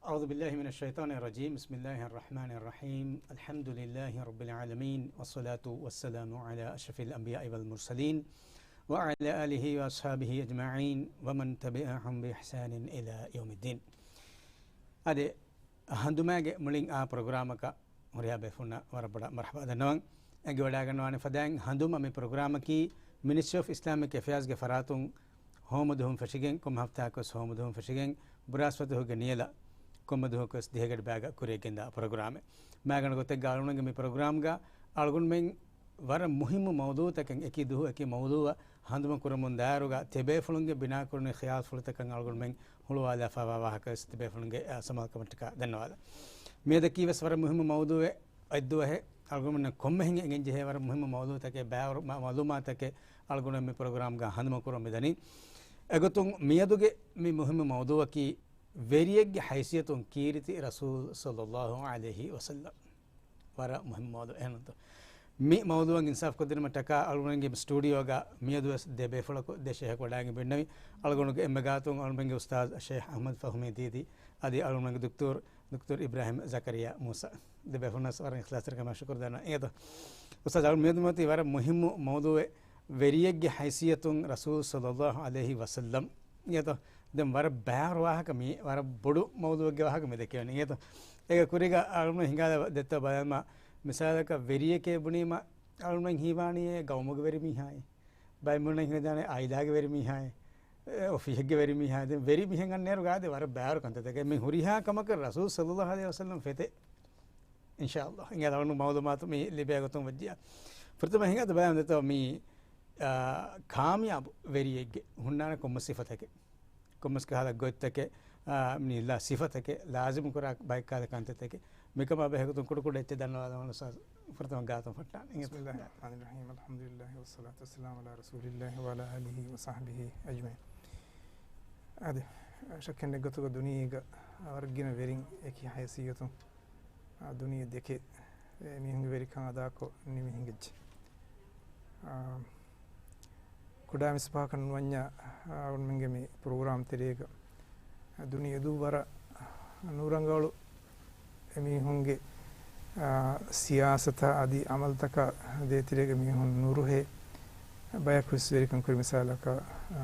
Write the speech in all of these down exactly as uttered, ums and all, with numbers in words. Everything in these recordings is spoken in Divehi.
أعوذ بالله من الشيطان الرجيم. بسم الله الرحمن الرحيم. الحمد لله رب العالمين، والصلاة والسلام على أشرف الأنبياء والمرسلين، وعلى آله وأصحابه أجمعين، ومن تبعهم بإحسان إلى يوم الدين. އަދި ހަނދުމާގެ މުޅިން އާ ޕްރޮގްރާމަކަށް ހުރިހާ ބޭފުންނަށް ވަރަށް ބޮޑަށް މަރުޙަބާ ދަންނަވަން. އެނގިވަޑައިގަންނަވާނެ ފަދައިން ހަނދުމަ މި ޕްރޮގްރާމަކީ މިނިސްޓްރީ އޮފް އިސްލާމިކް އެފެއާޒްގެ ފަރާތުން ހޯމަދުހުން ފެށިގެން، ކޮންމެ ހަފްތާއަކުވެސް ހޯމަދުހުން ފެށިގެން، ބުރާސްފަތިހުގެ ނިޔަލަށް ކޮންމެ ދުވަހަކުވެސް ދިހަގަޑި ބައިގަ ކުރިޔަށްގެންދާ ޕްރޮގްރާމެއް. މާގަނޑު ގޮތެއްގަ އަޅުގަނޑުމެންގެ މި ޕްރޮގްރާމްގަ އަޅުގަނޑުމެން ވަރަށް މުހިއްމު މައުޟޫޢުތަކެއް، އެކި ދުވަހު އެކި މައުޟޫޢަށް ހަނދުމަ ކުރަމުން ދާއިރުގަ ތިބޭފުޅުންގެ ބިނާކުރުނީ ޚިޔާލުފުޅުތަކަށް އަޅުގަނޑުމެން ހުޅުވާލާފައިވާ ވާހަކަވެސް ތިބޭފުޅުންގެ، އާ، ސަމާލުކަމަށްޓަކާ ދަންނަވާލަން. މިއަދަކީވެސް ވަރަށް މުހިއްމު މައުޟޫޢެއް. އައްދުވަހެއް އަޅުގަނޑުމެންނަށް ކޮންމެހެން އެނގެން ޖެހޭ ވަރަށް މުހިއްމު މައުޟޫޢުތަކެއް، ބައިވަރު މަ-، މައުލޫމާތުތަކެއް އަޅުގަނޑު މި ޕްރޮގްރާމްގަ ހަނދުމަ ކުރަމުން މިދަނީ. އެގޮތުން މިއަދުގެ މި މުހިއްމު މައުޟޫޢަކީ ވެރިއެއްގެ ހައިސިއްޔަތުން ކީރިތި ރަސޫލު ޞައްލައްލާހު ޢަލައިހި ވަސައްލަމް. ވަރަށް މުހިއްމު މައުޟޫޢެއް އެހެންތޯ. މި މައުޟޫޢަށް އިންސާފް ކޮށްދިނުމަށްޓަކާ އަޅުގަނޑުގެ ސްޓޫޑިއޯގަ މިއަދުވެސް ދެ ބޭފުޅަކު، ދެ ޝޭޚަކު ވަޑައިގެން ބިންނެވި. އަޅުގަނޑުގެ އެންމެ ގާތުން އަޅުގަނޑުގެ އުސްތާޛު ޝޭޚް އަޙްމަދު ފަހުމީ ދީދީ، އަދި އަޅުގަނޑުގެ ދޮކްޓަރު، ދޮކްޓަރު އިބްރާހިމް ޒަކަރިޔާ މޫސާ. ދެ ބޭފުޅުންނަށް ވަރަށް އިޚްލާޞްތެރިކަމާ ޝުކުރު ދަންނަވަން. އިނގޭތޯ؟ އުސްތާޛު، އަޅުގަނޑު މިއަދު މިއޮތީ ވަރަށް މުހިއްމު މައުޟޫޢެއް، ވެރިއެއްގެ ހައިސިއްޔަތުން ރަސޫލު ޞައްލައްލާހު ޢަލައިހި ވަސައްލަމް. އިނގޭތޯ؟ ދެން ވަރަށް ބައިވަރު ވާހަކަ މީ، ވަރަށް ބޮޑު މައުޟޫޢެއްގެ ވާހަކަ މި ދެކެވެނީ. އިނގޭތޯ؟ އޭގެ ކުރީގަ އަޅުގަނޑު ހިނގާލާ ދެއްތޯ ބަލާލަމާ، މިސާލަކަށް ވެރިއެކޭ ބުނީމަ، އަޅުގަނޑު ހީވާނީ ގައުމުގެ ވެރި މީހާއޭ. ބައެއް މީހުންނަށް ހިނގަދާނެ އާއިލާގެ ވެރި މީހާއޭ، އެ، އޮފީހެއްގެ ވެރި މީހާއޭ. ދެން ވެރި މީހެއް އަންނައިރުގަ އާދެ ވަރަށް ބައިވަރު ކަންތައްތަކެއް. މި ހުރިހާ ކަމަކަށް ރަސޫލު ޞައްލައްލާހު ޢަލައިހި ވަސައްލަމް ފެތޭ. އިންޝާﷲ. އިނގޭ އަޅުގަނޑު މައުލޫމާތު މި ލިބޭ ގޮތުން ވެއްޖިއްޔާ. ފުރަތަމަ ހިނގާ ބަލާން ދެތޯ މި، އާ، ކާމިޔާބު ވެރިއެއްގެ ހުންނާނެ ކޮންމެ ސިފަތަކެއް. ކޮންމެސް ކަހަލަ ގޮތްތަކެއް، އާ، މި ލާ ސިފަތަކެއް، ލާޒިމު ކުރާ ބައެއް ކަހަލަ ކަންތައްތަކެއް. މިކަމާ ބެހޭގޮތުން ކުޑަކުޑަ އެއްޗެއް ދަންނަވާލަމާ އުސްތާޛު ފުރަތަމަ ގާތުން ފައްޓާނެ. بسم الله الرحمن الرحيم. الحمد لله والصلاة والسلام على رسول الله وعلى آله وصحبه أجمعين. އާދެ، ޝައްކެއް ނެތް ގޮތުގަ ދުނިޔޭގަ ވަރަށް ގިނަ ވެރިން އެކި ހައިސިއްޔަތުން، އާ، ދުނިޔެ ދެކެ އެ މީހުންގެ ވެރިކަން އަދާކޮށް ނިމި ހިނގައްޖެ. އާ، ކުޑަ މިސްބާކަށް ނުވަންޏާ، އަޅުގަނޑުމެންގެ މި ޕްރޮގްރާމް ތެރޭގަ ދުނިޔެ ދޫ ވަރަށް ނުރަނގަޅު އެމީހުންގެ، އާ، ސިޔާސަތާ އަދި އަމަލުތަކާ ދޭތެރޭގަ މީހުން ނުރުހޭ ބަޔަކު ވެސް ވެރިކަން ކުރި. މިސާލަކަށް، އާ،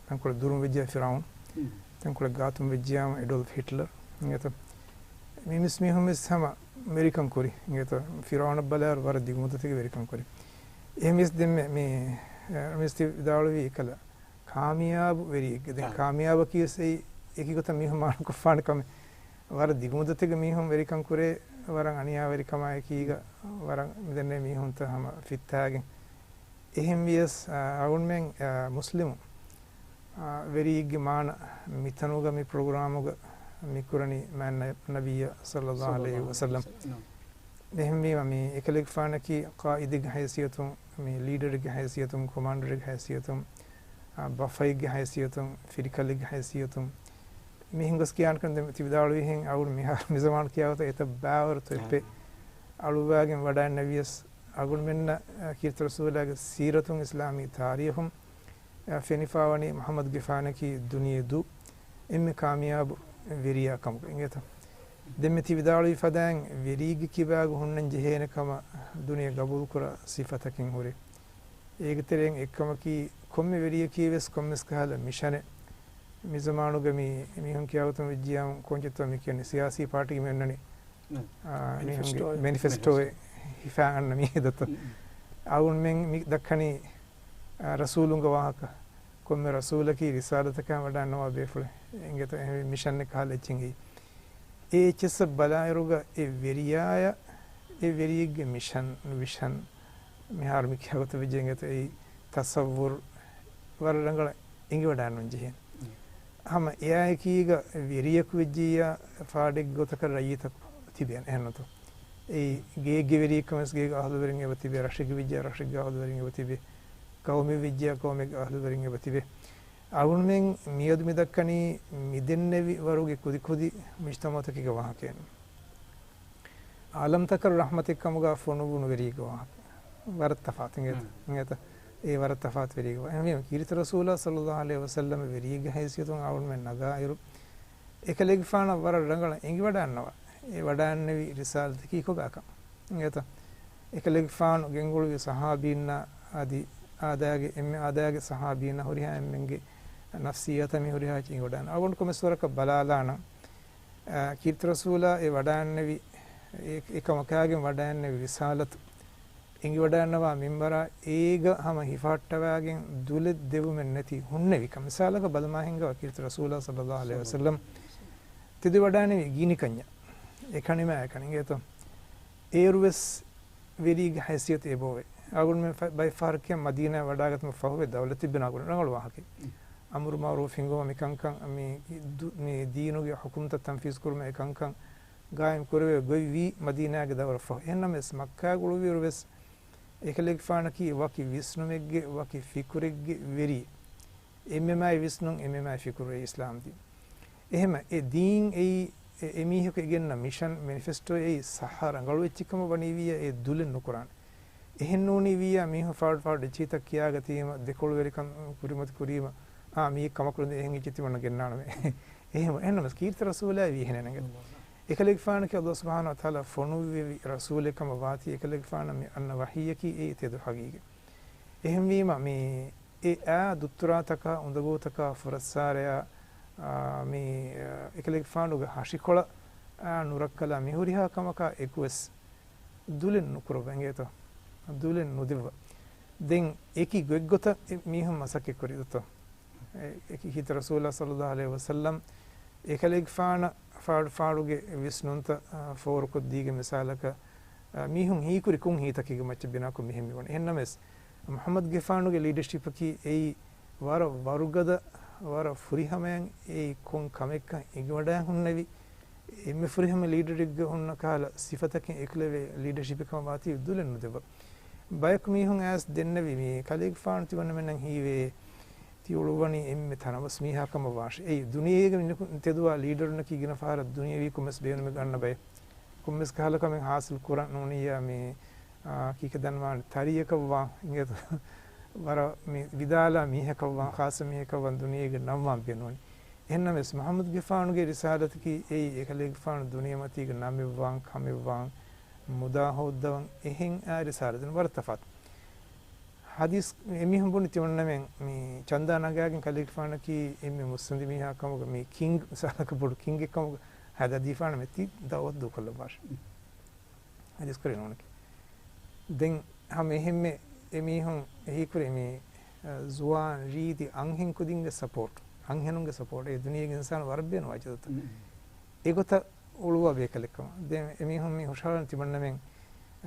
ތަންކޮޅެއް ދުރުން ވެއްޖިޔާ ފިރްޢައުން، ތަންކޮޅެއް ގާތުން ވެއްޖިޔާމަ އެޑޮލްފް ހިޓްލަރ. އިނގޭތަ؟ މި މިސް މީހުން ވެސް ހަމަ ވެރިކަން ކުރި. އިނގޭތަ؟ ފިރްޢައުނަށް ބަލާއިރު ވަރަށް ދިގު މުއްދަތެއްގެ ވެރިކަން ކުރި. އެހެން ވެސް ދެންމެ މި، އަ، މިސް ތި ވިދާޅުވީ އެކަލަ ކާމިޔާބު ވެރިއެއްގެ. ދެން ކާމިޔާބަކީ ވެސް އެއީ އެކި ގޮތަށް މީހުން މާނަކޮށްފާނެ ކަމެއް. ވަރަށް ދިގު މުއްދަތެއްގެ މީހުން ވެރިކަން ކުރޭ، ވަރަށް އަނިޔާވެރިކަމާ އެކީގަ ވަރަށް މިދެންނެވި މީހުންތައް ހަމަ ފިއްތާގެން. އެހެން ވިޔަސް، އަ، އަޅުގަނޑުމެން، އަ، މުސްލިމު، އަ، ވެރިއެއްގެ މާނަ މިތަނުގަ މި ޕްރޮގްރާމުގަ މި ކުރަނީ މާތް ނަ-، ނަބިއްޔާ ޞައްލައްލާހު ޢަލައިހި ވަސައްލަމް. އެހެންވީމަ މި އެކަލޭގެފާނަކީ ޤާއިދެއްގެ ހައިސިއްޔަތުން، މި ލީޑަރެއްގެ ހައިސިއްޔަތުން، ކޮމާންޑަރެއްގެ ހައިސިއްޔަތުން، އާ، ބަފައެއްގެ ހައިސިއްޔަތުން، ފިރިކަލެއްގެ ހައިސިއްޔަތުން މިހެން ގޮސް ކިޔާންކަން ދެން ތި ވިދާޅުވިހެން އަޅުގަނޑު މިހާރު މިޒަމާނު ކިޔާ ގޮތަށް އެތައް ބާވަރު ތޮއްޕެއް އަޅުވާގެން ވަޑައިންނަވިޔަސް، އަޅުގަނޑުމެންނަށް، އާ، ކީރިތި ރަސޫލާގެ ސީރަތުން އިސްލާމީ ތާރީޚުން، އާ، ފެނިފާވަނީ މުޙައްމަދުގެފާނަކީ ދުނިޔެ ދޫ އެންމެ ކާމިޔާބު ވެރިޔާ ކަމުގަ. އިނގޭތަ؟ ދެންމެ ތި ވިދާޅުވި ފަދައިން ވެރިއެއްގެ ކިބާގަ ހުންނަން ޖެހޭނެ ކަމަށް ދުނިޔެ ގަބޫލުކުރާ ސިފަތަކެއް ހުރޭ. އޭގެ ތެރެއިން އެއްކަމަކީ، ކޮންމެ ވެރިއަކީ ވެސް ކޮންމެސް ކަހަލަ މިޝަނެއް. މިޒަމާނުގަ މި މީހުން ކިޔާގޮތުން ވެއްޖިއްޔާ ކޯންޗެއްތޯ މި ކިޔަނީ، ސިޔާސީ ޕާޓީގެ މި އޮންނަނީ، އާ، މީހުންގެ މެނިފެސްޓޯއެއް ހިފާ އަންނަ މީހެއް ދަތޯ. އަޅުގަނޑުމެން މި ދައްކަނީ، އާ، ރަސޫލުންގެ ވާހަކަ، ކޮންމެ ރަސޫލަކީ ރިސާލަތަކާ ވަޑައިންނަވާ ބޭފުޅެއް. އިނގޭތަ؟ އެހެންވެ މިޝަންއެއް ކަހަލަ އެއްޗެއް އެއީ. އެ އެއްޗެއްސަށް ބަލާއިރުގަ އެ ވެރިޔާޔަށް އެ ވެރިއެއްގެ މިޝަން، ވިޝަން، މިހާރު މި ކިޔާ ގޮތަށް ވެއްޖެ އިނގޭތަ، އެއީ ތަޞައްވުރު ވަރަށް ރަނގަޅަށް އެނގިވަޑައިންނަން ޖެހޭނެ. ހަމަ އެއާއެކީގަ ވެރިޔަކު ވެއްޖިއްޔާ ފާޑެއްގެ ގޮތަކަށް ރައްޔިތަކު ތިބޭނެ، އެހެންނުތޯ؟ އެއީ ގެއެއްގެ ވެރިއެއްކަމަސް ގޭގެ އަހުލުވެރިން އެބަ ތިބޭ، ރަށެއްގެ ވެއްޖިއްޔާ ރަށެއްގެ އަހުލުވެރިން އެބަ ތިބޭ، ޤައުމެއް ވެއްޖިއްޔާ ޤައުމެއްގެ އަހުލުވެރިން އެބަ ތިބޭ. އަޅުގަނޑުމެން މިއަދު މި ދައްކަނީ މިދެންނެވި ވަރުގެ ކުދިކުދި މުޖްތަމަޢުތަކެއްގެ ވާހަކައެއް. އާލަމްތަކަށް ރަޙްމަތެއްކަމުގަ ފޮނުއްވުނު ވެރިއެއްގެ ވާހަކަ. ވަރަށް ތަފާތު އިނގޭތަ؟ އިނގޭތަ؟ އެ ވަރަށް ތަފާތު ވެރިއެއްގެ ވާހަކަ. އެހެންވީމަ ކީރިތި ރަސޫލާ ޞައްލައްލާހު ޢަލައިހި ވަސައްލަމަ ވެރިއެއްގެ ހައިސިއްޔަތުން އަޅުގަނޑުމެން ނަގާއިރު، އެކަލޭގެފާނަށް ވަރަށް ރަނގަޅަށް އެނގިވަޑައިގަންނަވާ، އެ ވަޑައިގެންނެވި ރިސާލަތަކީ ކޮބާކަން. އިނގޭތަ؟ އެކަލޭގެފާނު ގެންގުޅުވި ޞަޙާބީންނާ އަދި އާދައިގެ، އެންމެ އާދައިގެ ޞަޙާބީންނާ ހުރިހާ އެންމެންގެ ނަފްސިއްޔާތަށް މި ހުރިހާ އެއްޗެއް އެނގިވަޑައިގަންނަވާ. އަޅުގަނޑު ކޮންމެސް ވަރަކަށް ބަލާލާނަން، އާ، ކީރިތި ރަސޫލާ އެ ވަޑައިގެންނެވި، އެ، އެ ކަމަކާގެން ވަޑައިގެންނެވި ރިސާލަތު އެނގިވަޑައިގަންނަވާ މިންވަރާ އޭގަ ހަމަ ހިފަހައްޓަވާގެން ދުލެއް ދެވުމެއް ނެތި ހުންނެވިކަން. މިސާލަކަށް ބަލަމާ ހިނގާ ކީރިތި ރަސޫލާ ޞައްލައްލާހު ޢަލައިހި ވަސައްލަމް ތެދުވެވަޑައިގެންނެވި ގިނިކަންޏަށް. އެކަނިމާ އެކަނި އިނގޭތޯ. އޭރުވެސް ވެރީގެ ހައިސިއްޔަތު އެބައޮވޭ. އަޅުގަނޑުމެން ފަ-، ބައެއް ފަހަރަކީ މަދީނާ ވަޑާގަތުމަށް ފަހުވެ ދައުލަތެއް ބިނާ ކުރަން ރަނގަޅު ވާހަކައެއް. އަމުރު މައުރޫފް ހިންގުމަށް މިކަންކަން މި ދު-، މި ދީނުގެ ޙުކުމްތައް ތަންފީޒު ކުރުމަށް އެކަންކަން ގާއިމް ކުރެވޭ ގޮތް ވީ މަދީނާގެ ދައުރަށް ފަހު. އެހެންނަމަވެސް މައްކާ ގުޅުވިއިރު ވެސް އެކަލޭގެފާނަކީ ވަކި ވިސްނުމެއްގެ، ވަކި ފިކުރެއްގެ ވެރިއެއް. އެންމެ މާތް ވިސްނުން، އެންމެ މާތް ފިކުރު އެއީ އިސްލާމް ދީން. އެހެމަ އެ ދީން އެއީ، އެ، އެ މީހަކު އެ ގެންނަ މިޝަން، މެނިފެސްޓޯ އެއީ ސައްހަ ރަނގަޅު އެއްޗެއް ކަމަށް ވަނީ ވިއްޔާ އެ ދުލެއް ނުކުރާނެ. އެހެން ނޫނީ ވިއްޔާ މީހުން ފާޑު ފާޑު އެއްޗިހިތައް ކިޔާގަތީމަ، ދެކޮޅުވެރިކަން ކުރިމަތި ކުރީމަ، އާ، މީ ކަމަކު ނުދޭ، އެހެން އެއްޗެއް ތިމަންނަ ގެންނާނަމޭ. އެހެން، އެހެންނަމަވެސް ކީރިތި ރަސޫލާ ވީ އެހެނެއް ނެގެ. އެކަލޭގެފާނަކީ ﷲ ސުބްޙާނަހޫ ވަތަޢާލާ ފޮނުއްވެވި ރަސޫލެއް ކަމަށް ވާތީ، އެކަލޭގެފާނަށް މި އަންނަ ވަޙީއަކީ އެއީ ތެދު ޙަޤީޤަތް. އެހެންވީމަ، މި އެ އާ ދުއްތުރާތަކާ، އުނދަގޫތަކާ، ފުރައްސާރަޔާ، އާ، މި، އާ، އެކަލޭގެފާނުގެ ހަށިކޮޅަށް، އާ، ނުރައްކަލާ މިހުރިހާ ކަމަކާ އެކުވެސް ދުލެއް ނުކުރައްވަ އިނގޭތޯ؟ ދުލެއް ނުދެއްވަ. ދެން އެކި ގޮތްގޮތަށް އެ މީހުން މަސައްކަތް ކުރި ދޯ؟ އެ، އެކި ކީރިތި ރަސޫލާ ޞައްލައްލާހު ޢަލައިހި ވަސައްލަމް އެކަލޭގެފާނަށް ފާޑު ފާޑުގެ ވިސްނުންތައް، އާ، ފޯރުކޮށްދީގެން މިސާލަކަށް، އާ، މީހުން ހީކުރި ކޮން ހީތަކެއްގެ މައްޗަށް ބިނާކޮށް މިހެން މިވަނީ. އެހެންނަމަވެސް، މުޙައްމަދުގެފާނުގެ ލީޑަޝިޕަކީ އެއީ ވަރަށް ވަރުގަދަ، ވަރަށް ފުރިހަމަޔަށް އެއީ ކޮން ކަމެއްކަން އެނގިވަޑައި ހުންނެވި، އެންމެ ފުރިހަމަ ލީޑަރެއްގެ ހުންނަ ކަހަލަ ސިފަތަކެއް އެކުލެވޭ ލީޑަޝިޕެއް ކަމަށް ވާތީ ދުލެއް ނުދެއްވަ. ބަޔަކު މީހުން އައިސް ދެންނެވި މި ކަލޭގެފާނު ތިމަންނަމެންނަށް ހީވޭ، ތި އުޅުއްވަނީ އެންމެ ތަނަވަސް މީހާ ކަމަށް ވާށޭ. އެއީ ދުނިޔޭގެ މިނިކު-، ތެދުވާ ލީޑަރުންނަކީ ގިނަ ފަހަރަށް ދުނިޔެވީ ކޮންމެސް ބޭނުމެއް ގަންނަ ބައެއް. ކޮންމެސް ކަހަލަ ކަމެއް ހާސިލް ކުރަން ނޫނިއްޔާ މި، އާ، ކީކޭ ދަންވާނެ ތަރިއަކަށްވާން އިނގޭތޯ. ވަރަށް މި ވިދާލާ މީހަކަށްވާން، ޚާއްޞަ މީހަކަށްވާން ދުނިޔޭގެ ނަންވާން ބޭނުން. އެހެންނަމަވެސް މުޙައްމަދުގެފާނުގެ ރިސާލަތަކީ އެއީ އެކަލޭގެފާނު ދުނިޔެމަތީގެ ނަމެއްވާން، ކަމެއްވާން، މުދާ ހޯއްދަވަން އެހެން އާ ރިސާލަތެއް ނޫން، ވަރަށް ތަފާތު. ޙަދީޘް އެމީހުން ބުނި ތިމަންނަމެން މި ޗަންދާ ނަގާގެން ކަލޭގެފާނަކީ އެންމެ މުއްސަނދި މީހާ ކަމުގަ މި ކިންގް މިސާލަކަށް ބޮޑު ކިންގެއް ކަމުގަ ހަދާދީފާނަމޭ ތި ދައުވަތު ދޫކޮށްލައްވާށޭ. ޙަދީޘް ކުރީ ނޫނެކޭ. ދެން ހަމަ އެހެންމެ އެމީހުން އެހީކުރީ މި، އަ، ޒުވާން ރީތި އަންހެން ކުދިންގެ ސަޕޯޓް، އަންހެނުންގެ ސަޕޯޓް އެ ދުނިޔޭގެ އިންސާނު ވަރަށް ބޭނުންވާ އެއްޗެއް ދޯ. އެގޮތަށް އުޅުއްވާ ބޭކަލެއްކަމަށް. ދެން އެމީހުން މި ހުށަހަޅަން ތިމަންނަމެން،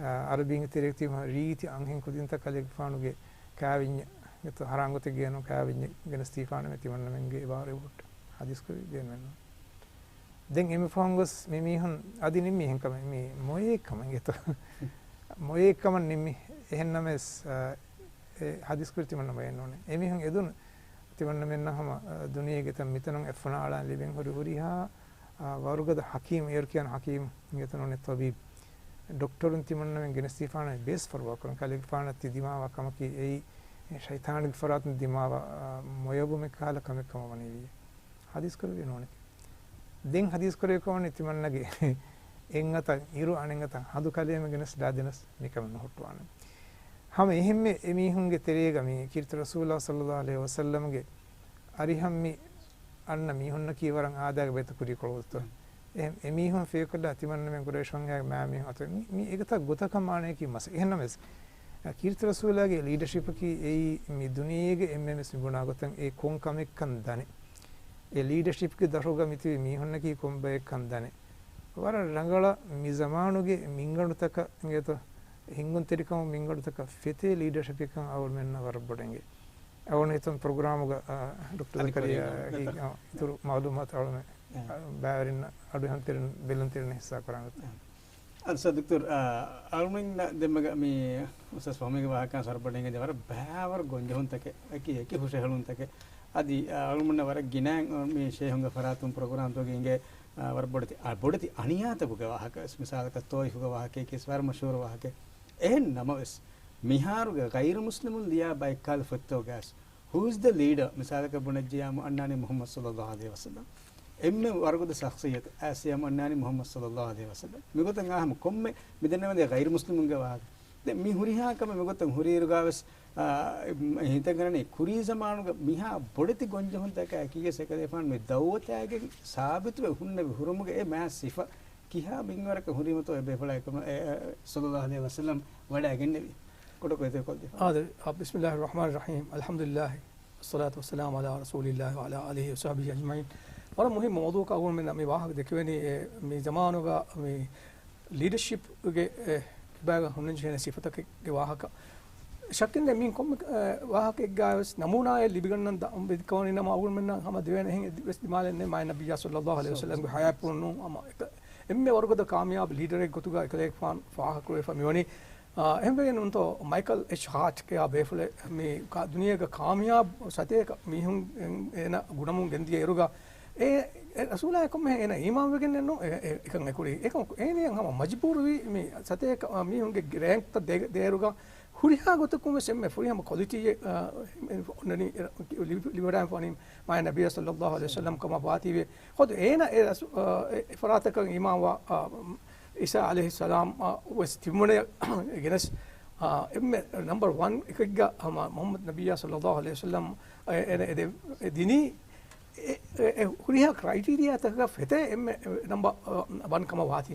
އަ، އަރަބީންގެ ތެރޭގަ ތިބި ރީތި އަންހެން ކުދިންތައް ކަލޭގެފާނުގެ ކާވެންޏަށް ގެތު ހަރާން ގޮތެއް ގޭނު ކާވެންޏެއް ގެނެސްދީފާނަމޭ ތިމަންނަމެންގެ އިބާރާތް ހުއްޓަ. ޙަދީޘް ކުރީ ބޭނުމެއްނޫން. ދެން އެމި ފަހުން ގޮސް މި މީހުން އަދި ނިންމީ އެހެން ކަމެއް، މީ މޮޔައެއް ކަމަށް އިނގޭތޯ. މޮޔައެއް ކަމަށް ނިންމި. އެހެންނަމަވެސް، އަ، އެ ޙަދީޘް ކުރި ތިމަންނަ މޮޔައެއް ނޫނޭ. އެމީހުން އެދުން ތިމަންނަމެންނަށް ހަމަ، އަ، ދުނިޔޭގެ ތަން މިތަނުން އެއްފުނައަޅާން ލިބެން ހުރި ހުރިހާ، އަ، ވަރުގަދަ ޙަކީމް، އޭރު ކިޔާން ޙަކީމް އިނގޭތޯ ނޫނޭ ޠަބީބް. ޑޮކްޓަރުން ތިމަންނަމެން ގެނެސްދީފާނަމޭ ބޭސް ފަރުވާ ކުރަން. ކަލޭގެފާނަށް ތި ދިމާވާ ކަމަކީ އެއީ ޝައިޠާނުގެ ފަރާތުން ދިމާވާ، އަ، މޮޔަވުމެއް ކަހަލަ ކަމެއް ކަމަށް ވަނީ ވިއްޔާ. ޙަދީޘް ކުރެވި ނޫނެކޭ. ދެން ޙަދީޘް ކުރެވި ކަމަނީ ތިމަންނަގެ އެއްއަތަށް އިރު އަނެއްއަތަށް ހަނދު ކަލޭމެ ގެނެސް ލާދެނަސް މިކަމެއް ނުހުއްޓުވާނެ. ހަމަ އެހެންމެ އެމީހުންގެ ތެރޭގަ މި ކީރިތި ރަސޫލާ ޞައްލައްލާހު ޢަލައިހި ވަސައްލަމްގެ އަރިހަށް މި އަންނަ މީހުންނަކީ ވަރަށް އާދައިގެ ބޭތައް ކުރި ކޮޅުތައް. އެ، އެމީހުން ފޭކޮށްލާ ތިމަންނަމެން ޤުރައިޝުންގެ މާ މީހުން އަތު މި، މި އެގޮތަށް ގޮތަކަށް މާނަޔަކީ މަސަ. އެހެންނަމަވެސް، އަ، ކީރިތި ރަސޫލާގެ ލީޑަޝިޕަކީ އެއީ މި ދުނިޔޭގެ އެންމެންވެސް މި ބުނާ ގޮތަށް އެ ކޮން ކަމެއްކަން ދަނެ. އެ ލީޑަޝިޕްގެ ދަށުގަ މިތިބި މީހުންނަކީ ކޮންބައެއްކަން ދަނެ. ވަރަށް ރަނގަޅަށް މި ޒަމާނުގެ މިންގަނޑުތަކަށް އިނގޭތޯ، ހިންގުންތެރިކަމު މިންގަނޑުތަކަށް ފެތޭ ލީޑަޝިޕެއްކަން އަޅުމެންނަށް ވަރަށް ބޮޑަށް އެނގޭ. އަޅުގަނޑު ހިތަން ޕްރޮގްރާމުގަ، އަ، ޑޮކްޓަރ އަދި ޒަކަރިޔާ ކުރީ ހި-، އަ، އިތުރު މައުލޫމާތު އަޅުމެން، އަ، ބައިވެރިންނަށް އަޑުއެހުންތެރިން ބެލުންތެރިން ހިއްސާ ކުރާނެ. އަ، އަދި ސާ ދޮކްޓަރު، އަ، އަޅުމެންނަށް ދެންމެގަ މި އުސްތާޛް ފަހުމީގެ ވާހަކަ ސަރުބަޑެންގެ ވަރަށް ބައިވަރު ގޮންޖެހުންތަކެއް، އެކި، އެކި ހުށަހެޅުންތަކެއް. އަދި، އަ، އަޅުމެންނަށް ވަރަށް ގިނައިން މި ޝޭހުންގެ ފަރާތުން ޕްރޮގްރާމްތަކުގަ އިނގޭ، އާ، ވަރަށް ބޮޑެތި، އާ، ބޮޑެތި އަނިޔާތަކުގެ ވާހަކަ ވެސް، މިސާލަކަށް ތޯއިފުގެ ވާހަކައަކީ ވެސް ވަރަށް މަޝްހޫރު ވާހަކައެއް. އެހެން ނަމަވެސް، މިހާރުގެ ޣައިރު މުސްލިމުން ލިޔާ ބައެއްކަހަލަ ފޮތްތަކުގައި ވެސް، who is the leader؟ މިސާލަކަށް ބުނެއްޖިޔާމު އަންނާނީ މުޙައްމަދު ޞައްލައްލާހު ޢަލައިހި ވަސައްލަމް. އެންމެ ވަރުގަދަ ޝަޚްޞިއްޔަތު އާސިޔާ މަންނާނީ މުޙައްމަދު ޞައްލައްލާހު ޢަލައިހި ވަސައްލަމް. މިގޮތަށް އާހަމަ ކޮންމެ މިދެންނެވަނީ ޣައިރު މުސްލިމުންގެ ވާހަކަ. ދެން މި ހުރިހާ ކަމެއް މިގޮތަށް ހުރިއިރުގާވެސް، އާ، ހިތަށްގަންނަނީ ކުރީ ޒަމާނުގަ މިހާ ބޮޑެތި ގޮންޖެހުންތަކާ އެކީގަ އެކަލޭފާނު މި ދައުވަތާގެން ސާބިތުވެ ހުންނެވި ހުރުމުގެ އެ މާ ސިފަ ކިހާ މިންވަރަކަށް ހުރީމަތޯ އެ ބޭފުޅާ އެކަމަށް، އެ، އެ، ޞައްލައްލާހު ޢަލައިހި ވަސައްލަމް ވަޑައިގެންނެވީ. ކޮޓަކޮއިތެރިކޮށްދެފާ. އާދެ، ބިސްމިއްލާހި ރަޙްމާނި ރަޙީމް. އަލްޙަމްދުލިއްލާހި. ވައްޞަލާތު ވައްސަލާމު ޢަލާ ރަސޫލިއްލާހި ވަޢަލާ އާލިހި ވަޞަޙްބިހި އަޖްމަޢީން. ވަރަށް މުހިއްމު މައުޟޫޢަކަށް އަޅުގަނޑުމެންނަށް މި ވާހަކަ ދެކެވެނީ، އެ، މި ޒަމާނުގަ މި ލީޑަޝިޕްގެ، އެ، ކިބާގަ ހުންނަންޖެހޭނެ ސިފަތަކެއްގެ ވާހަކަ. ޝައްކެއް ނެތް މި ކޮންމެ، އެ، ވާހަކައެއްގައިވެސް ނަމޫނާއެއް ލިބިގަންނަން ދަ-، ވެދިކަމަނީ ނަމަ އަޅުގަނޑުމެންނަށް ހަމަ ދެވޭނެ އެހެން އެއްވެސް ދިމާލެއް ނެތް މާތް ނަބިއްޔާ ޞައްލައްލާހު ޢަލައިހި ވަސައްލަމްގެ ޙަޔާތްޕުޅުން ނޫން ހަމަ އެކަ-، އެންމެ ވަރުގަދަ ކާމިޔާބު ލީޑަރެއް ގޮތުގަ އެކަލޭގެފާނު ފާހަގަކުރެވިފަ މިވަނީ. އާ، އެހެންވެގެން ނޫންތޯ މައިކަލް އެޗް ހާޓް ކިޔާ ބޭފުޅެއް މި ކާ-، ދުނިޔޭގަ ކާމިޔާބު ސަތޭކަ މީހުން އެ-، އޭނަ ގުނަމުން ގެންދިޔަ އިރުގަ އެ، އެ ރަސޫލާ ކޮންމެހެން އޭނަ އީމާންވެގެންނެއްނު އެ-، އެ-، އެކަން އެކުރީ. އެކަމަކު އޭނައަށް ހަމަ މަޖުބޫރުވީ މި ސަތޭކަ މީހުންގެ ރޭންކްތައް ދޭ-، ދޭއިރުގަ ހުރިހާ ގޮތަކުން ވެސް އެންމެ ފުރިހަމަ ކޮލިޓީއެއް، އާ، އޮންނަނީ ލިބި-، ލިބިވަޑައިފަވަނީ މާތް ނަބިއްޔާ ޞައްލައްލާހު ޢަލައިހި ވަސައްލަމް ކަމަށް ވާތީވެ. ޚުދު އޭނަ އެ ރަސޫ-، އާ، އެ ފަރާތަކަށް އީމާންވާ، އާ، ޢީސާ ޢަލައިހިއްސަލާމް، އާ، ވެސް ތިބުމުނެ ގެނެސް، އާ، އެންމެ ނަމްބަރު ވަން އެކެއްގަ ހަމަ މުޙައްމަދު ނަބިއްޔާ ޞައްލައްލާހު ޢަލައިހި ވަސައްލަމް، އާ، އެ-، އެ-، އެ ދިނީ އެ-، އެ-، އެ ހުރިހާ ކްރައިޓީރިއާތަކަށް ފެތޭ އެންމެ ނަމްބަރު، އާ، ވަން ކަމަށް ވާތީ.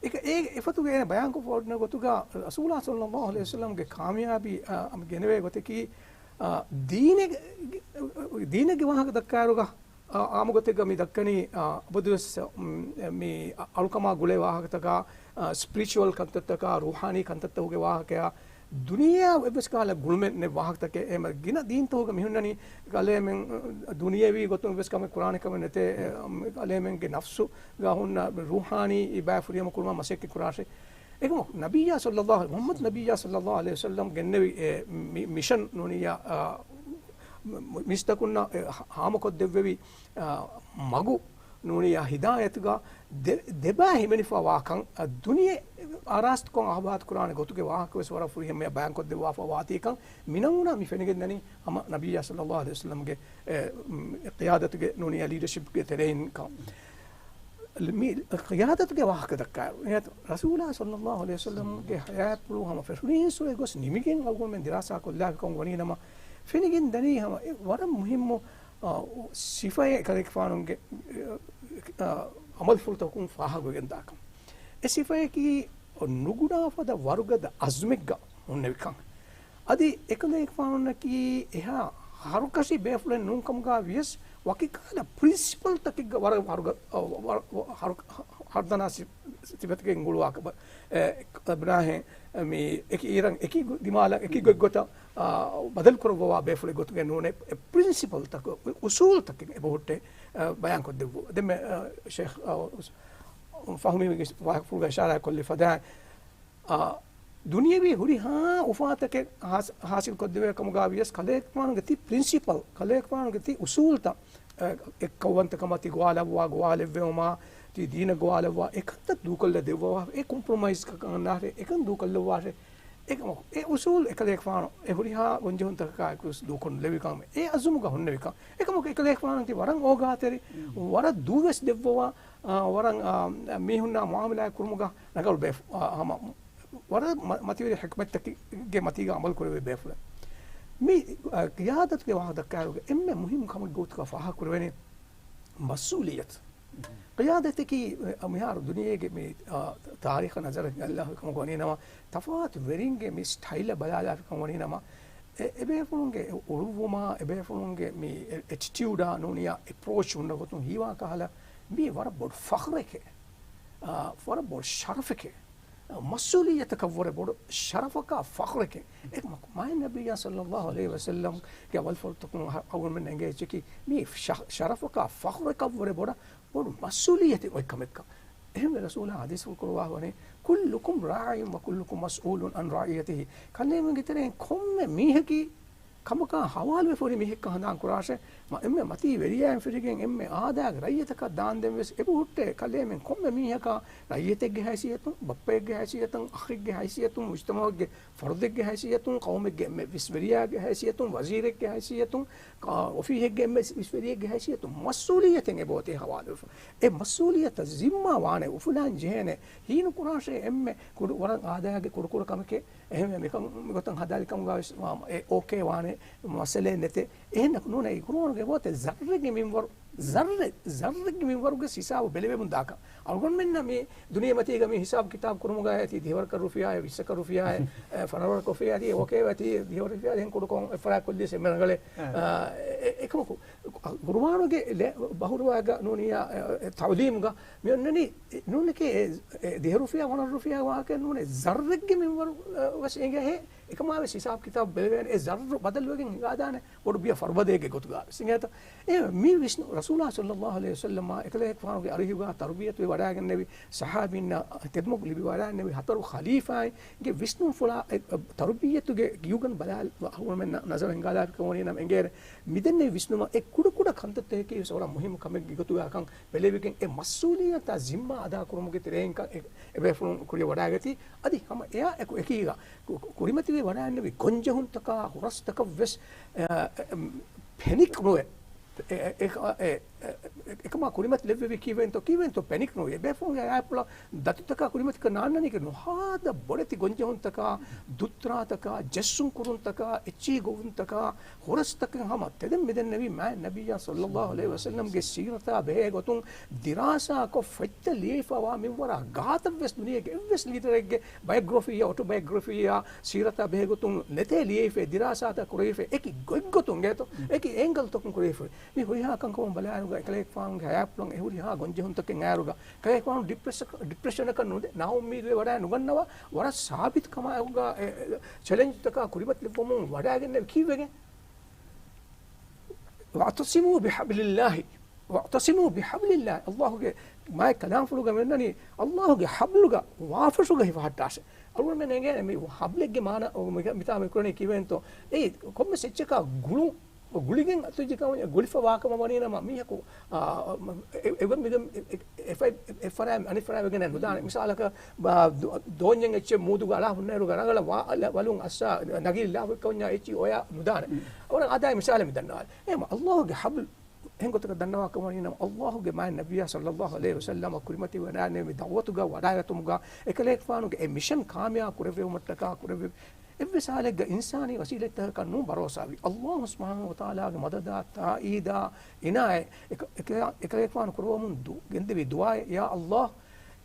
އެކަ-، އެ-، އެފަދުގެ އޭނަ ބަޔާންކޮށްފަ ވަންނަ ގޮތުގަ ރަސޫލާ ޞައްލައްލާހު ޢަލައިހި ވަސައްލަމްގެ ކާމިޔާބީ، އާ، ގެނެވޭ ގޮތަކީ، އާ، ދީނެއް-، ދީނެއްގެ ވާހަކަ ދައްކާއިރުގަ އާ، އާއްމު ގޮތެއްގަ މި ދައްކަނީ، އާ، އަބަދުވެސް، މް، މި އަ-، އަޅުކަމާ ގުޅޭ ވާހަކަތަކާ، އާ، ސްޕިރިޗުއަލް ކަންތައްތަކާ، ރޫޙާނީ ކަންތައްތަކުގެ ވާހަކަޔާ، ދުނިޔެއާ އެއްވެސް ކަހަލަ ގުޅުމެއް ނެތް ވާހަކަތަކެއް. އެހެން ގިނަ ދީންތަކުގަ މިހުންނަނީ، ކަލޭމެން، ދުނިޔެވީ ގޮތުން އެއްވެސް ކަމެއް ކުރާނެ ކަމެއް ނެތޭ، އެ، ކަލޭމެންގެ ނަފްސުގަ ހުންނަ ރޫޙާނީ ބައި ފުރިހަމަ ކުރުމަށް މަސައްކަތް ކުރާށޭ. އެކަމަކު ނަބިއްޔާ ޞައްލައްލާހު، މުޙައްމަދު ނަބިއްޔާ ޞައްލައްލާހު ޢަލައިހި ވަސައްލަމް ގެންނެވި އެ މި-، މިޝަން ނޫނިއްޔާ، އާ، މި-، މިސްތަކުންނަށް އެ ހާ-، ހާމަކޮށްދެއްވެވި، އާ، މަގު ނޫނިއްޔާ ހިދާޔަތުގަ ދެ-، ދެބައި ހިމެނިފަ ވާކަން، އަ، ދުނިޔެ އަރާސްތުކޮށް އަހަބާތު ކުރާނެ ގޮތުގެ ވާހަކަ ވެސް ވަރަށް ފުރިހަމަޔަށް ބަޔާންކޮށްދެއްވާފަ ވާތީކަން މިނަމޫނާ މި ފެނިގެންދަނީ ހަމަ ނަބިއްޔާ ޞައްލައްލާހު ޢަލައިހި ވަސައްލަމްގެ، އެ، މް، ޤިޔާދަތުގެ ނޫނިއްޔާ ލީޑަޝިޕްގެ ތެރެއިން ކަން. މި ޤިޔާދަތުގެ ވާހަކަ ދައްކާއިރު، ރަސޫލާ ޞައްލައްލާހު ޢަލައިހި ވަސައްލަމްގެ ޙަޔާތްޕުޅު ހަމަ ފެށުނީންސުރެ ގޮސް ނިމިގެން އަޅުގަނޑުމެން ދިރާސާ ކޮށްލާފިކަން ވަނީނަމަ، ފެނިގެން ދަނީ ހަމަ އެ ވަރަށް މުހިއްމު، އާ، ސިފައެއް ކަލޭގެފާނުގެ، އާ، އަމަލުފުޅުތަކުން ފާހަގަވެގެން ދާކަން. އެ ސިފަޔަކީ ނުގުނާ ފަދަ ވަރުގަދަ އަޒުމެއްގަ ހުންނެވިކަން. އަދި އެކަލޭގެފާނަކީ އެހާ ހަރުކަށި ބޭފުޅެއް ނޫންކަމުގަ ވިޔަސް ވަކިކަހަލަ ޕްރިންސިޕަލްތަކެއްގަ ވަރަށް ވަރުގަ-، އަ، ވަ-، ވަ-، ހަރު-، ހަރުދަނާ ސި-، ސިފަތަކެއް އުޅުވާ ކަމަށް، އެ، އެބްރާހިމް މި އެކި އިރަށް އެކި ގޮ-، ދިމާލަށް އެކި ގޮތްގޮތަށް، އާ، ބަދަލުކުރައްވަވާ ބޭފުޅެއް ގޮތުގެ ނޫނެ، އެ ޕްރިންސިޕަލްތަކު، އުސޫލްތަކެއް އެބަހުއްޓެ، އަ، ބަޔާންކޮށްދެއްވު. ދެންމެ، އަ، ޝޭޚް، އަ، އުސް-، ފަހުމީގެ ވާހަކަފުޅުގަ އިޝާރާތް ކޮށްލި ފަދައިން، އާ، ދުނިޔެވީ ހުރިހާ އުފާތަކެއް ހާސި-، ހާސިލްކޮށްދެވޭ ކަމުގަ ވިޔަސް ކަލޭގެފާނުގެ ތި ޕްރިންސިޕަލް، ކަލޭގެފާނުގެ ތި އުސޫލްތައް، އެ، އެއްކައުވަންތަކަމަށް ތި ގޮވާލައްވާ، ގޮވާލެއްވެވުމާ، ތި ދީނަށް ގޮވާލައްވާ، އެކަންތައް ދޫކޮށްލަ ދެއްވަވާ، އެ ކޮމްޕްރޮމައިޒް ކަންނާށޭ، އެކަން ދޫކޮށްލައްވާށޭ. އެކަމަކު، އެ އުސޫލް އެކަލޭގެފާނު އެ ހުރިހާ ގޮންޖެހުންތަކަކާއެކު ދޫކޮށް ނުލެވިކަން، އެ އަޒުމުގަ ހުންނެވިކަން. އެކަމަކު، އެކަލޭގެފާނު ތި ވަރަށް އޯގާތެރި، ވަރަށް ދޫވެސް ދެއްވަވާ، އާ، ވަރަށް، އާ، މީހުންނާ މުއާމަލާތް ކުރުމުގަ ރަނގަޅު ބޭފު-، އާ، ހަމަ ވަރަށް މަ-، މަތިވެރި ޙިކްމަތްތަކެއްގެ މަތީގަ އަމަލު ކުރެވޭ ބޭފުޅެއް. މި، އާ، ޤިޔާދަތުގެ ވާހަކަ ދައްކާއިރުގަ އެންމެ މުހިއްމު ކަމެއް ގޮތުގަ ފާހަގަ ކުރެވެނީ މަސްއޫލިއްޔަތު. ޤިޔާދަތަކީ، އަ، މިހާރު ދުނިޔޭގެ މި، އާ، ތާރީޚަށް ނަޒަރެއް ގައްލާފިކަމަކު ވަނީނަމަ، ތަފާތު ވެރިންގެ މި ސްޓައިލަށް ބަލާލާފިކަމަކު ވަނީނަމަ، އެ، އެބޭފުޅުންގެ އުޅުއްވުމާ، އެބޭފުޅުންގެ މި އެ-، އެޓިޓިއުޑާ ނޫނިއްޔާ އެޕްރޯޗް ހުންނަ ގޮތުން ހީވާ ކަހަލަ، މީ ވަރަށް ބޮޑު ފަޚްރެކޭ. އާ، ވަރަށް ބޮޑު ޝަރަފެކޭ. އާ، މަސްއޫލިއްޔަތަކަށްވުރެ ބޮޑު ޝަރަފަކާ ފަޚްރެކޭ. އެކަމަކު، މާތް ނަބިއްޔާ ޞައްލައްލާހު ޢަލައިހި ވަސައްލަމްގެ އަމަލުފުޅުތަކުން އަ-، އަޅުގަނޑުމެން އެނގޭ އެއްޗަކީ، މީ ޝަ-، ޝަރަފަކާ ފަޚްރެކަށްވުރެ ބޮޑަށް ބޮޑު މަސްއޫލިއްޔަތެއް އޮތް ކަމެއްކަން. އެހެންވެ ރަސޫލާ ޙަދީޘްފުޅު ކުރުވާ ވަނީ، "كلكم راع وكلكم مسؤول عن رعيته." ކަލޭމެންގެ ތެރެއިން ކޮންމެ މީހަކީ ކަމަކާ ހަވާލުވެފަ ހުރި މީހެއްކަ ހަނދާން ކުރާށޭ، މަ-، އެންމެ މަތީ ވެރިޔާއިން ފެށިގެން އެންމެ އާދައިގެ ރައްޔިތަކަށް ދާންދެން ވެސް އެބަހުއްޓޭ ކަލޭމެން ކޮންމެ މީހަކާ ރައްޔިތެއްގެ ހައިސިއްޔަތުން، ބައްޕައެއްގެ ހައިސިއްޔަތުން، އަޚެއްގެ ހައިސިއްޔަތުން، މުޖްތަމައުގެ ފަރުދެއްގެ ހައިސިއްޔަތުން، ޤައުމެއްގެ އެންމެ ވިސް ވެރިޔާގެ ހައިސިއްޔަތުން، ވަޒީރެއްގެ ހައިސިއްޔަތުން، އާ، އޮފީހެއްގެ އެންމެ ވިސް ވެރިޔެއްގެ ހައިސިއްޔަތުން މަސްއޫލިއްޔަތެއް އެބައޮތޭ ހަވާލުވެފަ. އެ މަސްއޫލިއްޔަތަށް ޒިންމާ ވާނެ އުފުލާން ޖެހޭނެ ހީނުކުރާށޭ އެންމެ ކުޑަ ވަރަށް އާދައިގެ ކުޑަކުޑަ ކަމެކޭ. އެހެންވެ މިކަން މިގޮތަށް ހަދާލިކަމުގަ ވެސް ވާ-، އެ އޯކޭ ވާނެ، މައްސަލައެއް ނެތޭ. އެހެން ނޫނޭ، ޤުރުއާނުގެ އެބައޮތޭ ޒައްރެއްގެ މިންވަރު، ޒައްރެ، ޒައްރެއްގެ މިންވަރުގެ ހިސާބު ބެލެވެމުން ދާކަށް. އަޅުގަނޑުމެންނަށް މި ދުނިޔެމަތީގަ މި ހިސާބު ކިތާބު ކުރުމުގައި ތި ދިހަވަރަކަށް ރުފިޔާއެއް، ވިއްސަކަށް ރުފިޔާއެއް، އެ، ފަނަރަވަރަކަށް ރުފިޔާ ތި އޯކޭ ވަ ތި ދިހަވަރަ ރުފިޔާ އެހެން ކުޑަކޮށް އެއްފަރާތް ކޮށްލިޔަސް އެންމެ ރަނގަޅޭ. އާ، އެ، އެ، އެކަމަކު، ޤުރުއާނުގެ ލެ-، ބަހުރުވާގަ ނޫނިއްޔާ، އެ، ތަޢުލީމުގަ މި އޮންނަނީ، ނޫނެކޭ، އެ، އެ، ދިހަ ރުފިޔާ، ވަނަ ރުފިޔާ ވާހަކަ ނޫނޭ، ޒައްރެއްގެ މިންވަރު، އަ، ވެސް އެނގޭ. އެކަމާ ވެސް ހިސާބު ކިތާބު ބެލެވޭނެ. އެ ޒައްރު ބަދަލުވެގެން ހިނގާދާނެ ބޮޑު ބިޔަ ފަރުބަދައެއްގެ ގޮތުގަ ވެސް އެނގޭތަ؟ އެ މި ވިސްނު ރަސޫލާ ޞައްލައްލާހު ޢަލައިހި ވަސައްލަމާ އެކަލޭގެފާނުގެ އަރިހުގަ ތަރުބިޔަތުވެ ވަޑައިގެންނެވި ޞަޙާބީންނަށް ތެދުމަގު ލިބި ވަޑައިގެންނެވި ހަތަރު ޚަލީފާއިންގެ ވިސްނުންފުޅާ، އެ، އެ، ތަރުބިއްޔަތުގެ ގިޔުގަން ބަލާ، އަހުރުމެން ނަ-، ނަޒަރަށް ހިނގާލާފިކަމަށް ވަނީ ނަމަ އެނގޭނެ. މިދެންނެވި ވިސްނުމަށް އެ ކުޑަކުޑަ ކަންތައްތަކަކީ ވެސް ވަރަށް މުހިއްމު ކަމެއްގެ ގޮތުގަ ކަން ބެލެވިގެން އެ މަސްއޫލިއްޔަތާ ޒިންމާ އަދާކުރުމުގެ ތެރެއިން ކަ-، އެ، އެބޭފުޅުން ކުރިޔަށް ވަޑައިގަތީ. އަދި ހަމަ އެއާ އެކު އެކީގަ ކު-، ކު-، ކުރިމަތިވެ ވަޑައިގެންނެވި ގޮންޖެހުންތަކާ ހުރަސްތަކަށް ވެސް، އެ، އެ، އެ، ޕެނިކް ނުވެ. އެ، އެ، އެ، އެ، އެ، އެކަމާ ކުރިމަތި ލެއްވެވީ ކީއްވެގެންތޯ، ކީއްވެގެންތޯ ޕެނިކް ނުވެ. އެބޭފުޅުންގެ އަޔާއަށް ދަތުތަކާ ކުރިމަތިކޮށް ނާންނަނީކީ ނުހާދަ ބޮޑެތި ގޮންޖެހުންތަކާ، ދުއްތުރާތަކާ، ޖެއްސުން ކުރުންތަކާ، އެއްޗިހި ގޮވުންތަކާ، ހުރަސްތަކެއް ހަމަ ތެދެއް މިދެންނެވީ މާތް ނަބިއްޔާ ޞައްލައްލާހު ޢަލައިހި ވަސައްލަމްގެ ސީރަތާ ބެހޭ ގޮތުން ދިރާސާކޮށް ފޮތްތައް ލިޔެފަވާ މިންވަރާ ގާތަށްވެސް ދުނިޔޭގެ އެއްވެސް ލީޑަރެއްގެ ބަޔޮގްރަފީއާ، އޮޓޯބަޔޮގްރަފީއާ، ސީރަތާ ބެހޭގޮތުން ނެތޭ ލިޔެފަ، ދިރާސާތައް ކުރެވިފަ، އެކި ގޮތްގޮތުން ގޭތޯ، އެކި އޭނގަލްތަކުން ކުރެވިފަ. މި ހުރިހާ ކަންކަމުން ބަލާއިރުގަ އެކަލޭގެފާނުގެ ހަޔާތްޕުޅަށް އެ ހުރިހާ ގޮންޖެހުންތަކެއް އައިރުގަ ކަލޭގެފާނު ޑިޕްރެޝަ-، ޑިޕްރެޝަނަކަށް ނުދެ-، ނާއުއްމީދުވެ ވަޑައި ނުގަންނަވާ ވަރަށް ސާބިތު ކަމާއެކުގަ އެ، އެ، ޗެލެންޖްތަކާ ކުރިމަތިލެއްވަމުން ވަޑައިގެންނެވި ކީއްވެގެން؟ "واعتصموا بحبل الله، واعتصموا بحبل الله." ﷲ ގެ މާތް ކަލާމްފުޅުގަ މިއޮންނަނީ، ﷲ ގެ ޙަބްލުގަ ވާފުށުގަ ހިފަހައްޓާށޭ. އަޅުގަނޑުމެން އެނގޭނެ މި ޙަބްލެއްގެ މާނަ، މި-، މިތާ މި ކުރަނީ ކީއްވެގެންތޯ؟ އެއީ ކޮންމެސް އެއްޗަކާ ގުޅުން، ގުޅިގެން އަތުޖެކަމަށް ގުޅިފަ ވާކަމަށް ވަނީ ނަމަ މީހަކު، އާ، އެ-، އެ-، އެ-، އެ-، އެ-، އެ-، އެ-، އެއްފަރާ އަނެއްފަރާ ވެގެން ނުދާނެ. މިސާލަކަށް ބާ-، ދު-، ދޯންޏެއް އެއްޗެއް މޫދުގަ އަޅާ ހުންނައިރުގަ ރަނގަޅަށް ވާ-، ވަލުން އައްސާ ނަގިލި ލާފަ ކަމަށް އެއްޗި އޮޔާ ނުދާނެ. އަވަރަށް އާދައި މިސާލެއް މި ދަންނަވާލި. އެހެން ﷲ ގެ ޙަބްލު އެހެން ގޮތަކަށް ދަންނަވާ ކަމަށް ވަނީ ނަމަ، ﷲ ގެ މާތް ނަބިއްޔާ ޞައްލައްލާހު ޢަލައިހި ވަސައްލަމަ ކުރިމަތި ވަޑައިގެންނެވި ދަޢުވަތުގަ ވަޑައިގަތުމުގަ އެކަލޭގެފާނުގެ އެ މިޝަން ކާމިޔާބު ކުރެއްވެވުމަށްޓަކާ ކުރެއްވި އެއްވެސް ހާލެއްގަ އިންސާނީ ވަސީލަތްތަކަކަށް ނޫން ބަރޯސާވި. ﷲ ސުބްޙާނަހޫ ވަތަޢާލާގެ މަދަދާ، ތާއީދާ، އިނާޔަތް، އެކަ-، އެކަ-، އެކަލޭގެފާނު ކުރައްވަމުން ދު-، ގެންދެވި ދުޢާއެއް، ޔާ ﷲ،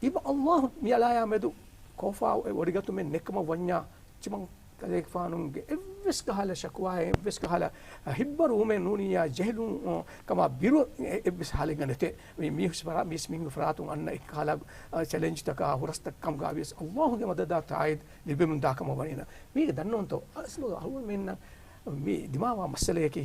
އިބަ ﷲ މިއަޅާޔާ މެދު ކޯފާ އޮޑިގަތުމެއް ނެތްކަމަށް ވަންޏާ، ތިމަން ކަލޭގެފާނުގެ އެއްވެސް ކަހަލަ ޝަކުވާއެއް، އެއްވެސް ކަހަލަ ހިތްބަރުވުމެއް ނޫނިއްޔާ، ޖެހިލުން، އޮ، ކަމާ ބިރު އެ-، އެއްވެސް ހާލެއްގަ ނެތޭ. މި-، މީސް ފަރާ-، މީސް މީހުންގެ ފަރާތުން އަންނަ އެއްކަހަލަ، އަ، ޗެލެންޖްތަކާ ހުރަސްތައް ކަމުގަ ވިޔަސް ﷲ ގެ މަދަދާ ތާއީދު ލިބެމުން ދާކަމަށް ވަނީނަ. މީގެ ދަންނަވަންތޯ؟ އަސްލު އަހުރުމެންނަށް މި ދިމާވާ މައްސަލަޔަކީ،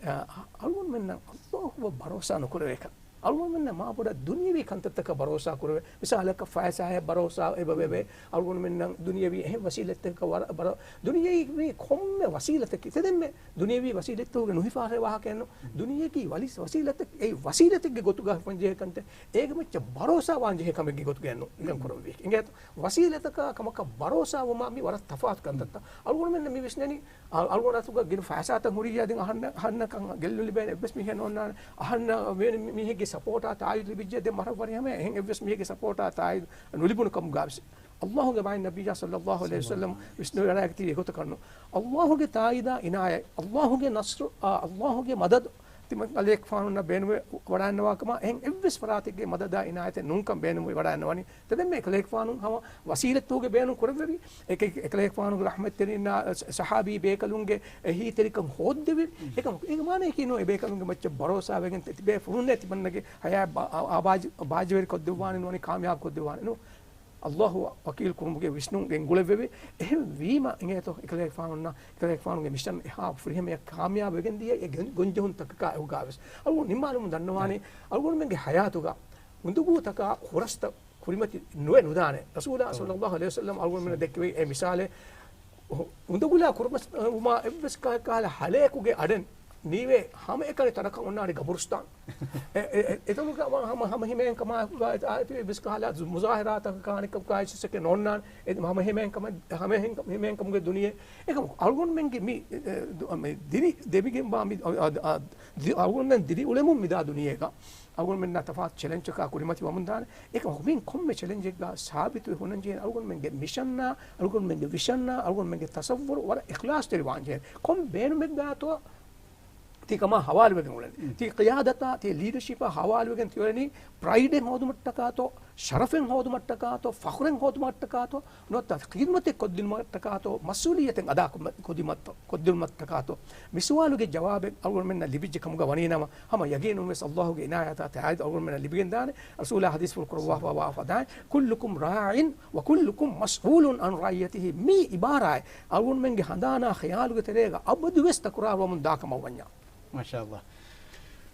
އަ، އަޅުގަނޑުމެންނަށް ﷲ އަށް ބަރޯސާ ނުކުރެވޭކަން. އަޅުގަނޑުމެންނަށް މާބޮޑަށް ދުނިޔަވީ ކަންތައްތަކަށް ބަރޯސާ ކުރެވޭ. މިސާލަކަށް ފައިސާއަށް ބަރޯސާ އެބަވެވޭ. އަޅުގަނޑުމެންނަށް ދުނިޔަވީ އެހެން ވަސީލަތްތަކަކަށް ވަރަ-، ބަރ-، ދުނިޔައީ މީ ކޮންމެ ވަސީލަތަކީ. ތެދެންމެ ދުނިޔަވީ ވަސީލަތްތަކުގެ ނުހިފާހައި ވާހަކައެއްނު. ދުނިޔެއަކީ ވަލި-، ވަސީލަތެއް، އެއީ ވަސީލަތެއްގެ ގޮތުގަ ހިފަންޖެހޭ ކަންތައް. އޭގެ މައްޗަށް ބަރޯސާ ވާންޖެހޭ ކަމެއްގެ ގޮތުގައެއްނު މިކަން ކުރެވި. އިނގޭތޯ؟ ވަސީލަތަކާ ކަމަކަށް ބަރޯސާވުމާ މި ވަރަށް ތަފާތު ކަންތައްތައް. އަޅުގަނޑުމެންނަށް މި ވިސްނެނީ، އަ-، އަޅުގަނޑު އަތުގަ ގިނަ ފައިސާތައް ހުރިއްޔާ ދެން އަހަންނަށް، އަހަންނަކަށް ގެއްލުން ލިބޭނެ އެއްވެސް މީހެއް ނޯންނާނެ. އަހަންނަށް މި-، މީހެއްގެ ސަޕޯޓާ ތާއީދު ލިބިއްޖެ ދެން ވަރަށް ވަރިހަމަ އެހެން އެއްވެސް މީހެއްގެ ސަޕޯޓާ ތާއީދު ނުލިބުނު ކަމުގަ ވެސް. ﷲ ގެ މާތް ނަބިއްޔާ ޞައްލައްލާހު ޢަލައިހި ވަސައްލަމް ވިސްނުވެ ވަޑައިގަތީ އެގޮތަކަށްނު. ﷲ ގެ ތާއީދާ އިނާޔަތް، ﷲ ގެ ނަޞްރު، އާ، ﷲ ގެ މަދަދު، ތިމަން ކަލޭގެފާނުންނަށް ބޭނުންވެ ވަޑައިންނަވާ ކަމަށް އެހެން އެއްވެސް ފަރާތެއްގެ މަދަދާ އިނާޔަތެއް ނޫންކަން ބޭނުންވެ ވަޑައިންނަވަނީ. ތެދެންމެ ކަލޭގެފާނު ހަމަ ވަސީލަތްތަކުގެ ބޭނުން ކުރެއްވެވި. އެކަ-، އެކަލޭގެފާނުގެ ރަޙްމަތްތެރިންނާ ޞަ-، ޞަޙާބީ ބޭކަލުންގެ އެ ހީތެރިކަން ހޯއްދެވި. އެކަމަކު އޭގެ މާނައަކީ ނޫން އެ ބޭކަލުންގެ މައްޗަށް ބަރޯސާވެގެން ތިބޭ ފުރުންނޭ ތިމަންނަގެ ހަޔާތް ބާ-، އާ-، އާ-، ބާޒި-، ބާޒީވެރި ކޮށްދެއްވާނެ ނޫނީ ކާމިޔާބު ކޮށްދެއްވާނެ ނޫން. ﷲ އަށް ވަކީލު ކުރުމުގެ ވިސްނުން ގެންގުޅެއްވެވި. އެހެން ވީމަ އިނގޭތޯ އެކަލޭގެފާނުންނަށް، އެކަލޭގެފާނުގެ މިޝަން އެހާ ފުރިހަމަޔަށް ކާމިޔާބު ވެގެން ދިޔަ އެ ގޮން-، ގޮންޖެހުންތަކަކާ އެއުގާވެސް. އަޅުގަނޑު ނިންމާލުމުން ދަންނަވާނީ، އަޅުގަނޑުމެންގެ ހަޔާތުގަ އުނދަގޫތަކާ ހުރަސްތައް ކުރިމަތި ނުވެ ނުދާނެ. ރަސޫލާ ޞައްލައްލާހު ޢަލައިހި ވަސައްލަމް އަޅުގަނޑުމެންނަށް ދެއްކެވި އެ މިސާލެއް، އުނދަގުލާ ކުރުމަސް ވުމާ އެއްވެސް ކަހަލަ ހަލަޔަކުގެ އަޑެއް ނީވޭ ހަމައެކަނި ތަނަކަށް އޮންނާނީ ގަބުރުސްތާން. އެ، އެ، އެ، އެތަނުގަ ވާ ހަމަ، ހަމަ ހިމޭންކަމާ އެއްވެސް ކަހަލަ މުޒާހަރާތަކަކާ އަނެއްކަމަކާ އެއްޗެއްސެކޭ ނޯންނާނެ. އެ ހަމަ ހިމޭންކަމަށް، ހަމަ ހިމޭންކަމުގެ ދުނިޔެ. އެކަމަކު އަޅުގަނޑުމެންގެ މި، އެ، އެ، ދު-، މި ދިރި ދެމިގެންވާ މި، އަ، އަ، އަ، ދި-، އަޅުގަނޑުމެން ދިރިއުޅެމުން މިދާ ދުނިޔޭގަ އަޅުގަނޑުމެންނާ ތަފާތު ޗެލެންޖަކާ ކުރިމަތިވަމުންދާނެ. އެކަމަކު މިއިން ކޮންމެ ޗެލެންޖެއްގަ ސާބިތުވެ ހުންނަންޖެހޭނެ އަޅުގަނޑުމެންގެ މިޝަންނާ، އަޅުގަނޑުމެންގެ ތަސައްވުރު ވަރަށް އިޚްލާޞްތެރިވާންޖެހޭނެ. ކޮން ބޭނުމެއްގާތޯ ތި ކަމާ ހަވާލުވެގެން އުޅެނީ. ތި ޤިޔާދަތާ، ތި ލީޑަޝިޕާ ހަވާލުވެގެން ތި އުޅެނީ ޕްރައިޑެއް ހޯދުމަށްޓަކާތޯ، ޝަރަފެއް ހޯދުމަށްޓަކާތޯ، ފަޚުރެއް ހޯދުމަށްޓަކާތޯ، ނުވަތަ ޚިދްމަތެއް ކޮށްދިނުމަށްޓަކާތޯ، މަސްއޫލިއްޔަތެއް އަދާ ކޮށްދިނުމަށް، ކޮށްދިނުމަށްޓަކާތޯ؟ މި ސުވާލުގެ ޖަވާބެއް އަޅުގަނޑުމެންނަށް ލިބިއްޖެ ކަމުގަ ވަނީނަމަ، ހަމަ ޔަގީނުން ވެސް ﷲ ގެ އިނާޔަތާ ތާއީދު އަޅުގަނޑުމެންނަށް ލިބިގެންދާނެ. ރަސޫލާ ޙަދީޘްފުޅު ކުރައްވާފަ ވާ ފަދައިން، "كلكم راع وكلكم مسؤول عن رعيته." މި އިބާރާތް އަޅުގަނޑުމެންގެ ހަނދާނާ ޚިޔާލުގެ ތެރޭގަ އަބަދުވެސް ތަކުރާރުވަމުން ދާކަމަށް ވަންޏާ. މާޝާﷲ.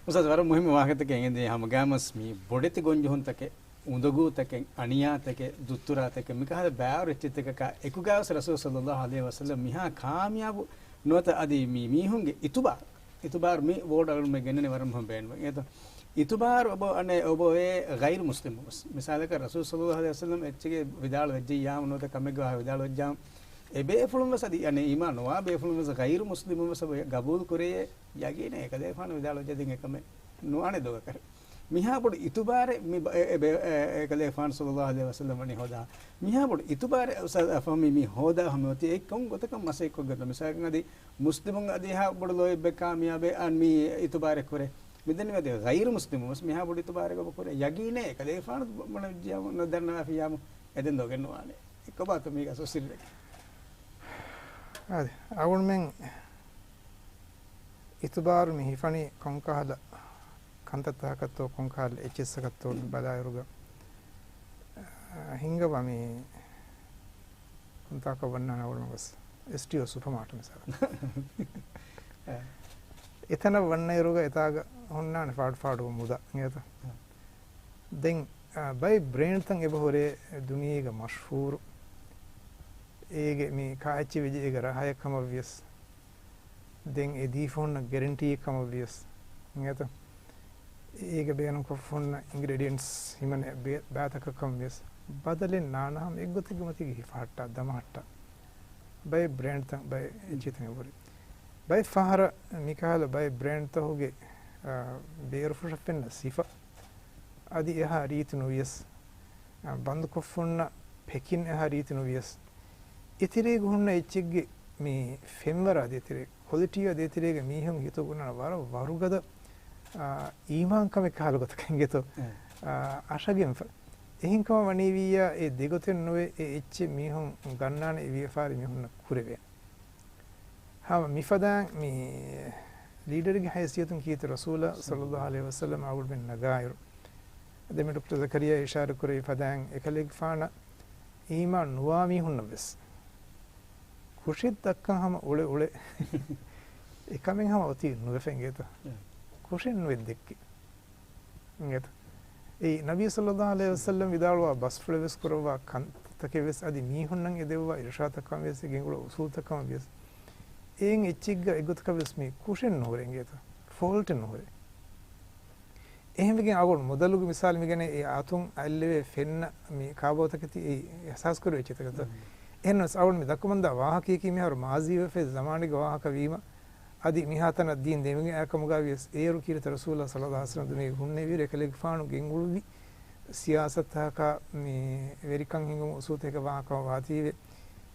އުސްތާޛް، ވަރަށް މުހިއްމު ވާހަކަތަކެއް އެނގެންދިޔަ. ހަމަގައިމުވެސް މި ބޮޑެތި ގޮންޖެހުންތަކެއް، އުނދަގޫތަކެއް، އަނިޔާތަކެއް، ދުއްތުރާތަކެއް، މިކަހަލަ ބާރު އެއްޗެއްތަކަކާ އެކުގައިވެސް ރަސޫލު ޞައްލައްލާހު ޢަލައިހި ވަސައްލަމް މިހާ ކާމިޔާބު ނުވަތަ އަދި މި މީހުންގެ އިތުބާރު، އިތުބާރު މި ވޯޑް އަޅުމެ ގެންނަނީ ވަރަށް މުހިން ބޭނުމެއް. އެތަ އިތުބާރު އޮބޯ އަނެ އޮބޯ އޭ ޣައިރު މުސްލިމު ވެސް. މިސާލަކަށް ރަސޫލު ޞައްލައްލާހު ޢަލައިހި ވަސައްލަމް އެއްޗެކޭ ވިދާޅު ވެއްޖެއްޔާމު ނުވަތަ ކަމެއްގަ ވިދާޅު ވެއްޖާމު، އެ ބޭފުޅުން ވެސް އަދި އަނެ އީމާން ނުވާ ބޭފުޅުން ވެސް ޣައިރު މުސްލިމު ވެސް އޮބޯ ގަބޫލު ކުރެޔޭ ޔަގީނެއް އެކަލޭފާނު ވިދާޅު ވެއްޖެ ދެން އެކަމެއް ނުވާނެ ދޮގަކަށް. މިހާ ބޮޑު އިތުބާރެއް މި ބަ-، އެ، އެ ބެ-، އެ، އެކަލޭފާނު ޞައްލައްލާހު ޢަލައިހި ވަސައްލަމް ވަނީ ހޯދާ. މިހާ ބޮޑު އިތުބާރެއް އުސްތާޛް އަފަހަމީ މި ހޯދާ ހަމަ އޮތީ އެ ކޮން ގޮތަކަށް މަސައްކަތް ކޮށްގެން. މިސާލަކަށް އަދި މުސްލިމުން އަދި އެހާ ބޮޑު ލޯތްބެއް ކާމިޔާބެއް އަން މި އިތުބާރެއް ކުރޭ. މިދެންނެވި އަދި ޣައިރު މުސްލިމު ވެސް މިހާ ބޮޑު އިތުބާރެއް އޮބޯ ކުރޭ. ޔަގީނޭ އެކަލޭފާނު މަނަ ވިއްޖެޔާމު ނަދަންނަވާފިޔާމު އެދެން ދޮގެއް ނުވާނެ. އެ ކޮބާތޯ މީގެ އަސްލު ސިއްރެއް؟ އަދި އަޅުގަނޑުމެން އިތުބާރު މި ހިފަނީ ކޮންކަހަލަ ކަންތައްތަކަކަށްތޯ، ކޮންކަހަލަ އެއްޗެއްސަކަށްތޯ ބަލާއިރުގަ، އަ، ހިނގަވާ މި ކޮންތާކަށް ވަންނާނެ އަޅުގަނޑުމެން ވެސް އެސްޓީއޯ ސުޕަމާޓް މިސާލަކަށް. އެތަނަށް ވަންނައިރުގަ އެތާގަ ހުންނާނެ ފާޑު ފާޑު މުދާ އިނގޭތަ؟ ދެން، އާ، ބައެއް ބްރޭންޑްތައް އެބަހުރޭ ދުނިޔޭގަ މަޝްހޫރު. އޭގެ މި ކާއެއްޗެއް ވެއްޖެ އޭގެ ރަހަޔަށް ކަމަށް ވިޔަސް، ދެން އެ ދީފަ ހުންނަ ގެރެންޓީއެއް ކަމަށް ވިޔަސް، އިނގޭތަ؟ އޭގެ ބޭނުންކޮށްފަ ހުންނަ އިންގްރީޑިއެންޓްސް ހިމަނެ ބޭ-، ބާތަކަށް ކަމަށް ވިޔަސް، ބަދަލެއް ނާންނާ ހަމަ އެއްގޮތެއްގެ މަތީގަ ހިފަހައްޓާ، ދަމަހައްޓާ. ބައެއް ބްރޭންޑްތައް، ބައެއް އެއްޗިތައް އެބަހުރި. ބައެއް ފަހަރަށް މިކަހަލަ ބައެއް ބްރޭންޑްތަކުގެ، އާ، ބޭރުފުށަށް ފެންނަ ސިފަ އަދި އެހާ ރީތި ނުވިޔަސް، އާ، ބަންދުކޮށްފަ ހުންނަ ޕެކިން އެހާ ރީތި ނުވިޔަސް، އެތެރޭގަ ހުންނަ އެއްޗެއްގެ މި ފެންވަރާ ދޭތެރޭ، ކޮލިޓީއާ ދޭތެރޭގަ މީހުން ހިތުގަ އޮންނާނެ ވަރަށް ވަރުގަދަ، އާ، އީމާންކަމެއް ކަހަލަ ގޮތަކަށް އިނގޭތޯ، އެ. އާ، އަށަގެންފަ. އެހެންކަމަށް ވަނީވިއްޔާ އެ ދެގޮތެއް ނުވެ އެ އެއްޗެއް މީހުން ގަންނާނެ އެ ވިޔަފާރި މީހުންނަށް ކުރެވޭނެ. ހަމަ މިފަދައިން މި ލީޑަރެއްގެ ހައިސިއްޔަތުން ކީރިތި ރަސޫލާ ޞައްލައްލާހު ޢަލައިހި ވަސައްލަމަ އަޅުގަނޑުމެން ނަގާއިރު، އަދި މި ޑޮކްޓަރ ޒަކަރިޔާ އިޝާރަތް ކުރެއްވި ފަދައިން އެކަލޭގެފާނަށް އީމާން ނުވާ މީހުންނަށް ވެސް ކުށެއް ދައްކަން ހަމަ އުޅެ އުޅެ އެކަމެއް ހަމަ އޮތީ ނުވެފަ އިނގޭތަ؟ އެ. ކުށެއް ނުވެ ދެއްކި. އިނގޭތަ؟ އެއީ ނަބީ ޞައްލައްލާހު ޢަލައިހި ވަސައްލަމް ވިދާޅުވާ ބަސްފުޅެއް ވެސް ކުރައްވާ ކަންތައްތަކެއް ވެސް އަދި މީހުންނަށް އެދެއްވާ އިރުޝާދުތައް ކަމަށް ވިޔަސް ގެންގުޅޭ އުސޫލުތައް ކަމަށް ވިޔަސް އެއިން އެއްޗެއްގަ އެއްގޮތަކަށް ވެސް މި ކުށެއް ނުހުރޭ އިނގޭތަ؟ ފޯލްޓެއް ނުހުރޭ. އެހެންވެގެން އަޅުގަނޑު މުދަލުގެ މިސާލު މިގަނޭ އެ އާތުން އަތްލެވޭ ފެންނަ މި ކާބޯތަކެތި އެއީ އިހްސާސް ކުރެވޭ އެއްޗެއްތަކެއްތަ؟ އެހެންނަމަވެސް އަޅުގަނޑު މި ދައްކަމުންދާ ވާހަކަޔަކީ މިހާރު މާޒީވެފައި ޒަމާނެއްގެ ވާހަކަ ވީމަ، އަދި މިހާތަނަށް ދީން ދެމިގެން އައި ކަމުގަ ވިޔަސް އޭރު ކީރިތި ރަސޫލާ ޞައްލައްލާހު ޢަލައިހި ވަސައްލަމް ދުނިޔޭގަ ހުންނެވިއިރު އެކަލޭގެފާނު ގެންގުޅުއްވި ސިޔާސަތުތަކާ މި ވެރިކަން ހިންގުމު އުސޫލުތަކެއް ވާހަކަ ވާތީވެ،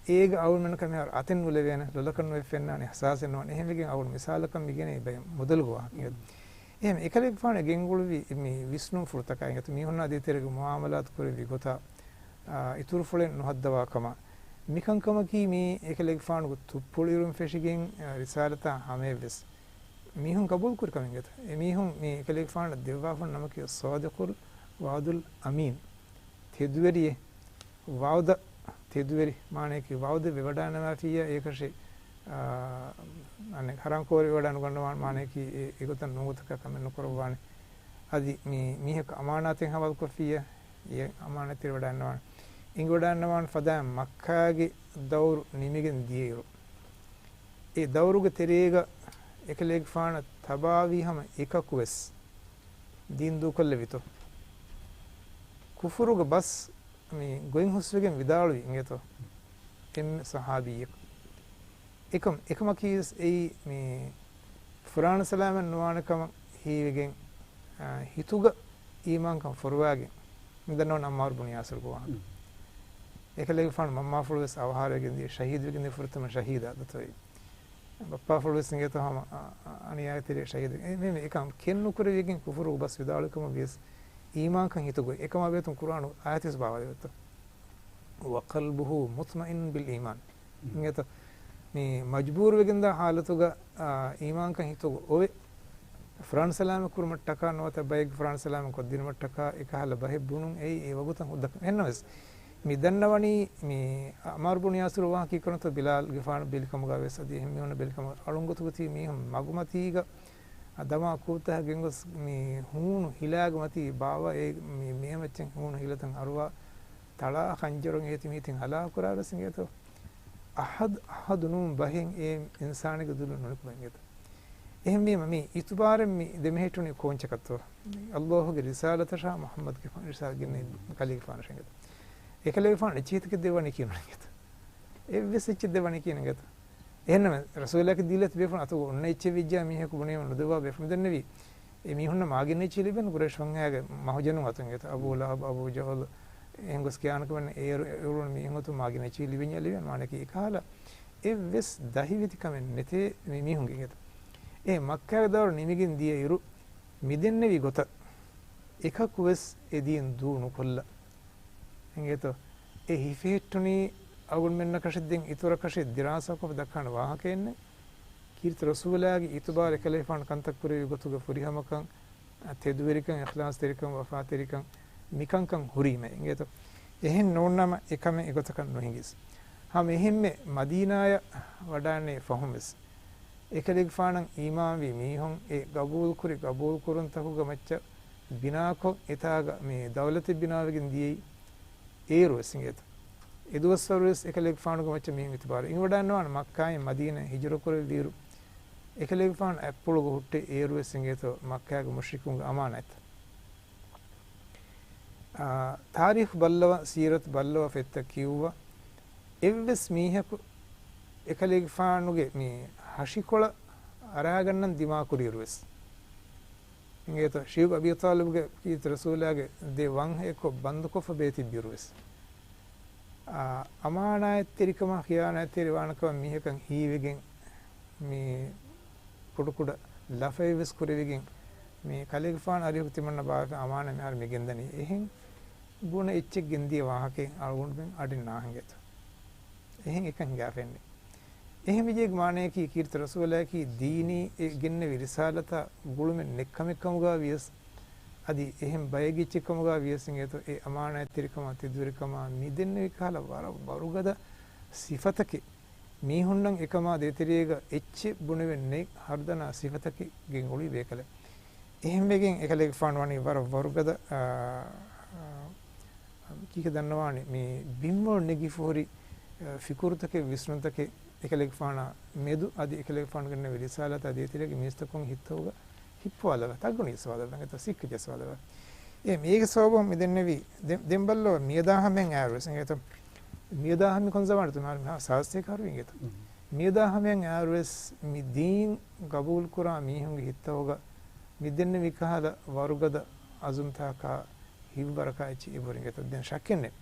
އޭގަ އަޅުގަނޑުމެންނަކަށް މިހާރު އަތެއް ނުލެވޭނެ، ލޮލަކަށް ނުވެ ފެންނާނެ، އިހްސާސެއް ނުވާނެ. އެހެންވެގެން އަޅުގަނޑު މިސާލަކަށް މިގެނައީ ބައެއް މުދަލުގެ ވާހަކައެއް. އެހެން އެކަލޭގެފާނު ގެންގުޅުއްވި މި ވިސްނުންފުޅުތަކާ އިނގޭތަ މީހުންނާ ދޭތެރޭގަ މުއާމަލާތު ކުރެއްވި ގޮތާ، އާ، އިތުރުފުޅެއް ނުހައްދަވާ ކަމަށް. މިކަންކަމަކީ މީ އެކަލޭގެފާނުގެ ތުއްޕުޅު އިރުން ފެށިގެން، އާ، ރިސާލަތާ ހަމަޔަށްވެސް މީހުން ޤަބޫލުކުރި ކަމެއް އިނގޭތަ؟ އެމީހުން މި އެކަލޭގެފާނަށް ދެއްވާފަ ނަމަކީ އައްޞާދިޤުލް ވަޢުދުލް އަމީން. ތެދުވެރިއެއް، ވަޢުދަށް ތެދުވެރި މާނަޔަކީ ވަޢުދެއް ވެވަޑައިނަމާފިއްޔާ އޭކަށި، އާ، އަނެއް ހަރާން ކޯރި ވެވަޑައިނުގަންނަވާނެ މާނަޔަކީ އެ، އެގޮތަށް ނޫން ގޮތަކަށް ކަމެއް ނުކުރައްވާނެ. އަދި މި މީހަކު އަމާނާތެއް ހަވާލުކޮށްފިއްޔާ އެ އަމާނާތްތެރިވެވަޑައިންނަވާނެ. އިނގިވަޑައިންނަވާން ފަދައިން މައްކާގެ ދައުރު ނިމިގެން ދިޔައިރު، އެ ދައުރުގެ ތެރޭގަ އެކަލޭގެފާނަށް ތަބާވީ ހަމަ އެކަކުވެސް ދީން ދޫކޮށްލެވިތޯ؟ ކުފުރުގެ ބަސް މި ގޮތް ހުސްވެގެން ވިދާޅުވި އިނގޭތޯ އެންމެ ސަހާބީއަކު. އެކަމް، އެކަމަކީ ވެސް އެއީ މި ފުރާނަ ސަލާމަތް ނުވާނެ ކަމަށް ހީވެގެން، އާ، ހިތުގަ އީމާންކަން ފޮރުވާގެން މި ދަންނަވަން އައްމާރު ބުނު ޔާސިރުގެ ވާހަކަ. މް. އެކަލޭގެފާނު މަންމާފުޅު ވެސް އަވަހާރަވެގެން ދިޔަ، ޝަހީދުވެގެން ދިޔަ ފުރަތަމަ ޝަހީދާ ދަތޯއީ. ބައްޕާފުޅު ވެސް އިނގޭތޯ ހަމަ، އަ، އަ، އަނިޔާގެ ތެރޭ ޝަހީދު. އެ، މި، މި އެކަން ކެއް ނުކުރެވިގެން ކުފުރު ބަސް ވިދާޅުވި ކަމަށް ވިޔަސް އީމާންކަން ހިތުގައި. އެކަމާ ބޭތުން ޤުރްއާނު އާޔަތެއް ވެސް ބާވާލެވޭތޯ. وقلبه مطمئن بالإيمان. މް. އިނގޭތޯ މި މަޖްބޫރުވެގެންދާ ޙާލަތުގަ، އާ، އީމާންކަން ހިތުގަ އޮވެ، ފުރާނަ ސަލާމަތް ކުރުމަށްޓަކާ ނުވަތަ ބައެއްގެ ފުރާނަ ސަލާމަތް ކޮށްދިނުމަށްޓަކާ އެކަހަލަ ބަހެއް ބުނުން އެއީ އެ ވަގުތަށް ހުއްދަ ކަމެއް. އެހެންނަމަވެސް، މި ދަންނަވަނީ މި އައްމާރު ބުނު ޔާސިރު ވާހަކަ ކީކުރަންތޯ ބިލާލްގެފާނު ބެލިކަމުގަ ވެސް އަދި އެހެން މީހުންނަށް ބެލިކަމުގަ އަޅުންގޮތުގަ ތިބި މީހުން މަގުމަތީގަ ދަމާ ކޫއްތަހަ ގެންގޮސް މި ހޫނު ހިލާގެ މަތީ ބާވަ އެ މި މޭމައްޗަށް ހޫނު ހިލަތަން އަރުވާ ތަޅާ ޚަންޖަރުން އޭތި މީތިން ހަލާކު ކުރާ ވެސް އިނގޭތޯ. އަހަދު، އަހަދު ނޫން ބަހެއް އެ އިންސާނެއްގެ ދުލުން ނުނިކުމެ އިނގޭތޯ. އެހެންވީމަ މި އިތުބާރެއް މި ދެމެހެއްޓުނީ ކޯންޗަކަށްތޯ؟ ﷲ ގެ ރިސާލަތަށާ މުޙައްމަދުގެ ރިސާލަތް ގެންނެވި ކަލޭގެފާނަށް އިނގޭތޯ. އެކަލޭގެފާނު އެއްޗެހިތަކެއް ދެއްވަނީ ކިހިނެއް އިނގޭތޯ؟ އެއްވެސް އެއްޗެއް ދެއްވަނީ ކިހިނެއް އިނގޭތޯ؟ އެހެންނަމަ، ރަސޫލާއަކީ ދީލަތި ބޭފުޅުން އަތުގަ އޮންނަ އެއްޗެއް ވެއްޖާ މީހަކު ބުނީމަ ނުދެއްވާ ބޭފުޅުން ދެންނެވީ. އެ މީހުންނަށް މާގިނަ އެއްޗެއް ލިބެން ޤުރައިޝް ފަންހާގެ މަހުޖަނުން އަތުން އެތަ އަބޫ ލަހަބް، އަބޫ ޖަހުލް، އެހެން ގޮސް ކިޔާނަކަމެން އޭރު އެ އުޅުނު މީހުން އަތުން މާގިނަ އެއްޗެއް ލިބެންޏާ ލިބެން މާނައަކީ އެކަހަލަ އެއްވެސް ދަހިވެތި ކަމެއް ނެތޭ މި މީހުންގެ އިނގޭތަ. އެ މައްކާގެ ދައުރު ނިމިގެން ދިޔައިރު މި ދެންނެވި ގޮތަށް އެކަކު ވެސް އެ ދީން ދޫ ނުކޮށްލަ އިނގޭތޯ؟ އެ ހިފެހެއްޓުނީ އަޅުގަނޑުމެންނަކަށެއް ދެން އިތުރަކަށެއް ދިރާސާކޮށް ދައްކާނެ ވާހަކައެއްނެއް. ކީރިތި ރަސޫލާގެ އިތުބާރު އެކަލޭފާނު ކަންތައް ކުރެއްވި ގޮތުގެ ފުރިހަމަކަން، ތެދުވެރިކަން، އިޚްލާޞްތެރިކަން، ވަފާތެރިކަން، މިކަންކަން ހުރީމޭ އިނގޭތޯ؟ އެހެން ނޫންނަމަ އެކަމެއް އެގޮތަކަށް ނުހިނގިސް. ހަމަ އެހެންމެ މަދީނާޔަށް ވަޑާންނެވި ފަހުން ވެސް އެކަލޭގެފާނަށް އީމާންވި މީހުން އެ ގަބޫލުކުރި ގަބޫލުކުރުންތަކުގެ މައްޗަށް ބިނާކޮށް، އެތާގަ މި ދައުލަތެއް ބިނާވެގެން ދިޔައީ އޭރުވެސް އިނގޭތޯ. އެދުވަސްވަރުވެސް އެކަލޭގެފާނުގެ މައްޗަށް މީހުން އިތުބާރު އިނގިވަޑައިންނަވާނެ. މައްކާއިން މަދީނަ ހިޖުރަކުރެއްވިއިރު، އެކަލޭގެފާނު އަތްޕުޅުގަ ހުއްޓެ އޭރުވެސް އިނގޭތޯ މައްކާގެ މުޝްރިކުންގެ އަމާނާތްތައް. އާ، ތާރީޚު ބައްލަވަ، ސީރަތު ބައްލަވަ ފެއްތަ ކިޔުއްވަ، އެއްވެސް މީހަކު އެކަލޭގެފާނުގެ މި ހަށިކޮޅަށް އަރާގަންނަން ދިމާކުރިއިރުވެސް އިނގޭތޯ، ޝިޔޫބް އަބީ ޠާލިބްގެ ކީރިތި ރަސޫލާގެ ދެ ވަންހައެއްކޮށް ބަންދުކޮށްފަ ބޭތިއްބިއިރުވެސް، އާ، އަމާނާތްތެރިކަމާ ޚިޔާނާތްތެރިވާނެކަމަށް މީހަކަށް ހީވެގެން، މި ކުޑަކުޑަ ލަފައެއްވެސް ކުރެވިގެން، މި ކަލޭގެފާނު އަރިހު ތިމަންނަ ބާވަފަ އަމާނާތް މިހާރު މި ގެންދަނީ. އެހެން ބުނެ އެއްޗެއް ގެންދިޔަ ވާހަކައެއް އަޅުގަނޑުމެން އަޑިން ނާހިނގޭތޯ. އެހެން އެކަން ހިނގާފައެއްނެއް. އެހެން ވެއްޖެ މާނަޔަކީ ކީރިތި ރަސޫލާއަކީ ދީނީ އެ ގެންނެވި ރިސާލަތާ ގުޅުމެއް ނެތްކަމެއްކަމުގަ ވިޔަސް، އަދި އެހެން ބައެއްގެ އެއްޗެއްކަމުގަ ވިޔަސް އިނގޭތޯ، އެ އަމާނާތްތެރިކަމާ ތެދުވެރިކަމާ މި ދެންނެވި ކަހަލަ ވަރަށް ވަރުގަދަ ސިފަތަކެއް. މީހުންނަށް އެކަމާ ދޭތެރޭގަ އެއްޗެއް ބުނެވެން ނެތް ހަރުދަނާ ސިފަތަކެއް ގެންގުޅި ބޭކަލެއް. އެހެންވެގެން އެކަލޭގެފާނު ވަނީ ވަރަށް ވަރުގަދަ، އާ، އާ، ކީކޭ ދަންނަވާނީ މި ބިންވަޅު ނެގިފަހުރި، އަ، ފިކުރުތަކެއް، ވިސްނުންތަކެއް އެކަލޭގެފާނާ މެދު އަދި އެކަލޭގެފާނު ގެންނެވި ރިސާލަތާ ދޭތެރޭގެ މީސްތަކުން ހިތަށް ހިއްޕަވާލައްވާ ތަގުނީސްވާލައްވާ އެތަ ސިއްކަ ޖައްސާލައްވާ. އެ މީގެ ސަބަބުން މި ދެންނެވި ދެ-، ދެން ބައްލަވާ މިއަދާ ހަމަޔަށް އައިރުވެސް އިނގޭތަ؟ މިއަދާ ހަމަ ކޮން ޒަމާނެއްތަ މިހާރު މިހާ ސާސްތޭކަ ހަރުވި އިނގޭތަ؟ މިއަދާ ހަމަޔަށް އައިރުވެސް މި ދީން ގަބޫލުކުރާ މީހުންގެ ހިތަށް ހިތަށް މި ދެންނެވި ކަހަލަ ވަރުގަދަ އަޒުމްތަކާ ހިތްވަރަކާ އެއްޗެއް އެބަހުރި އިނގޭތަ؟ ދެން ޝައްކެއްނެތް.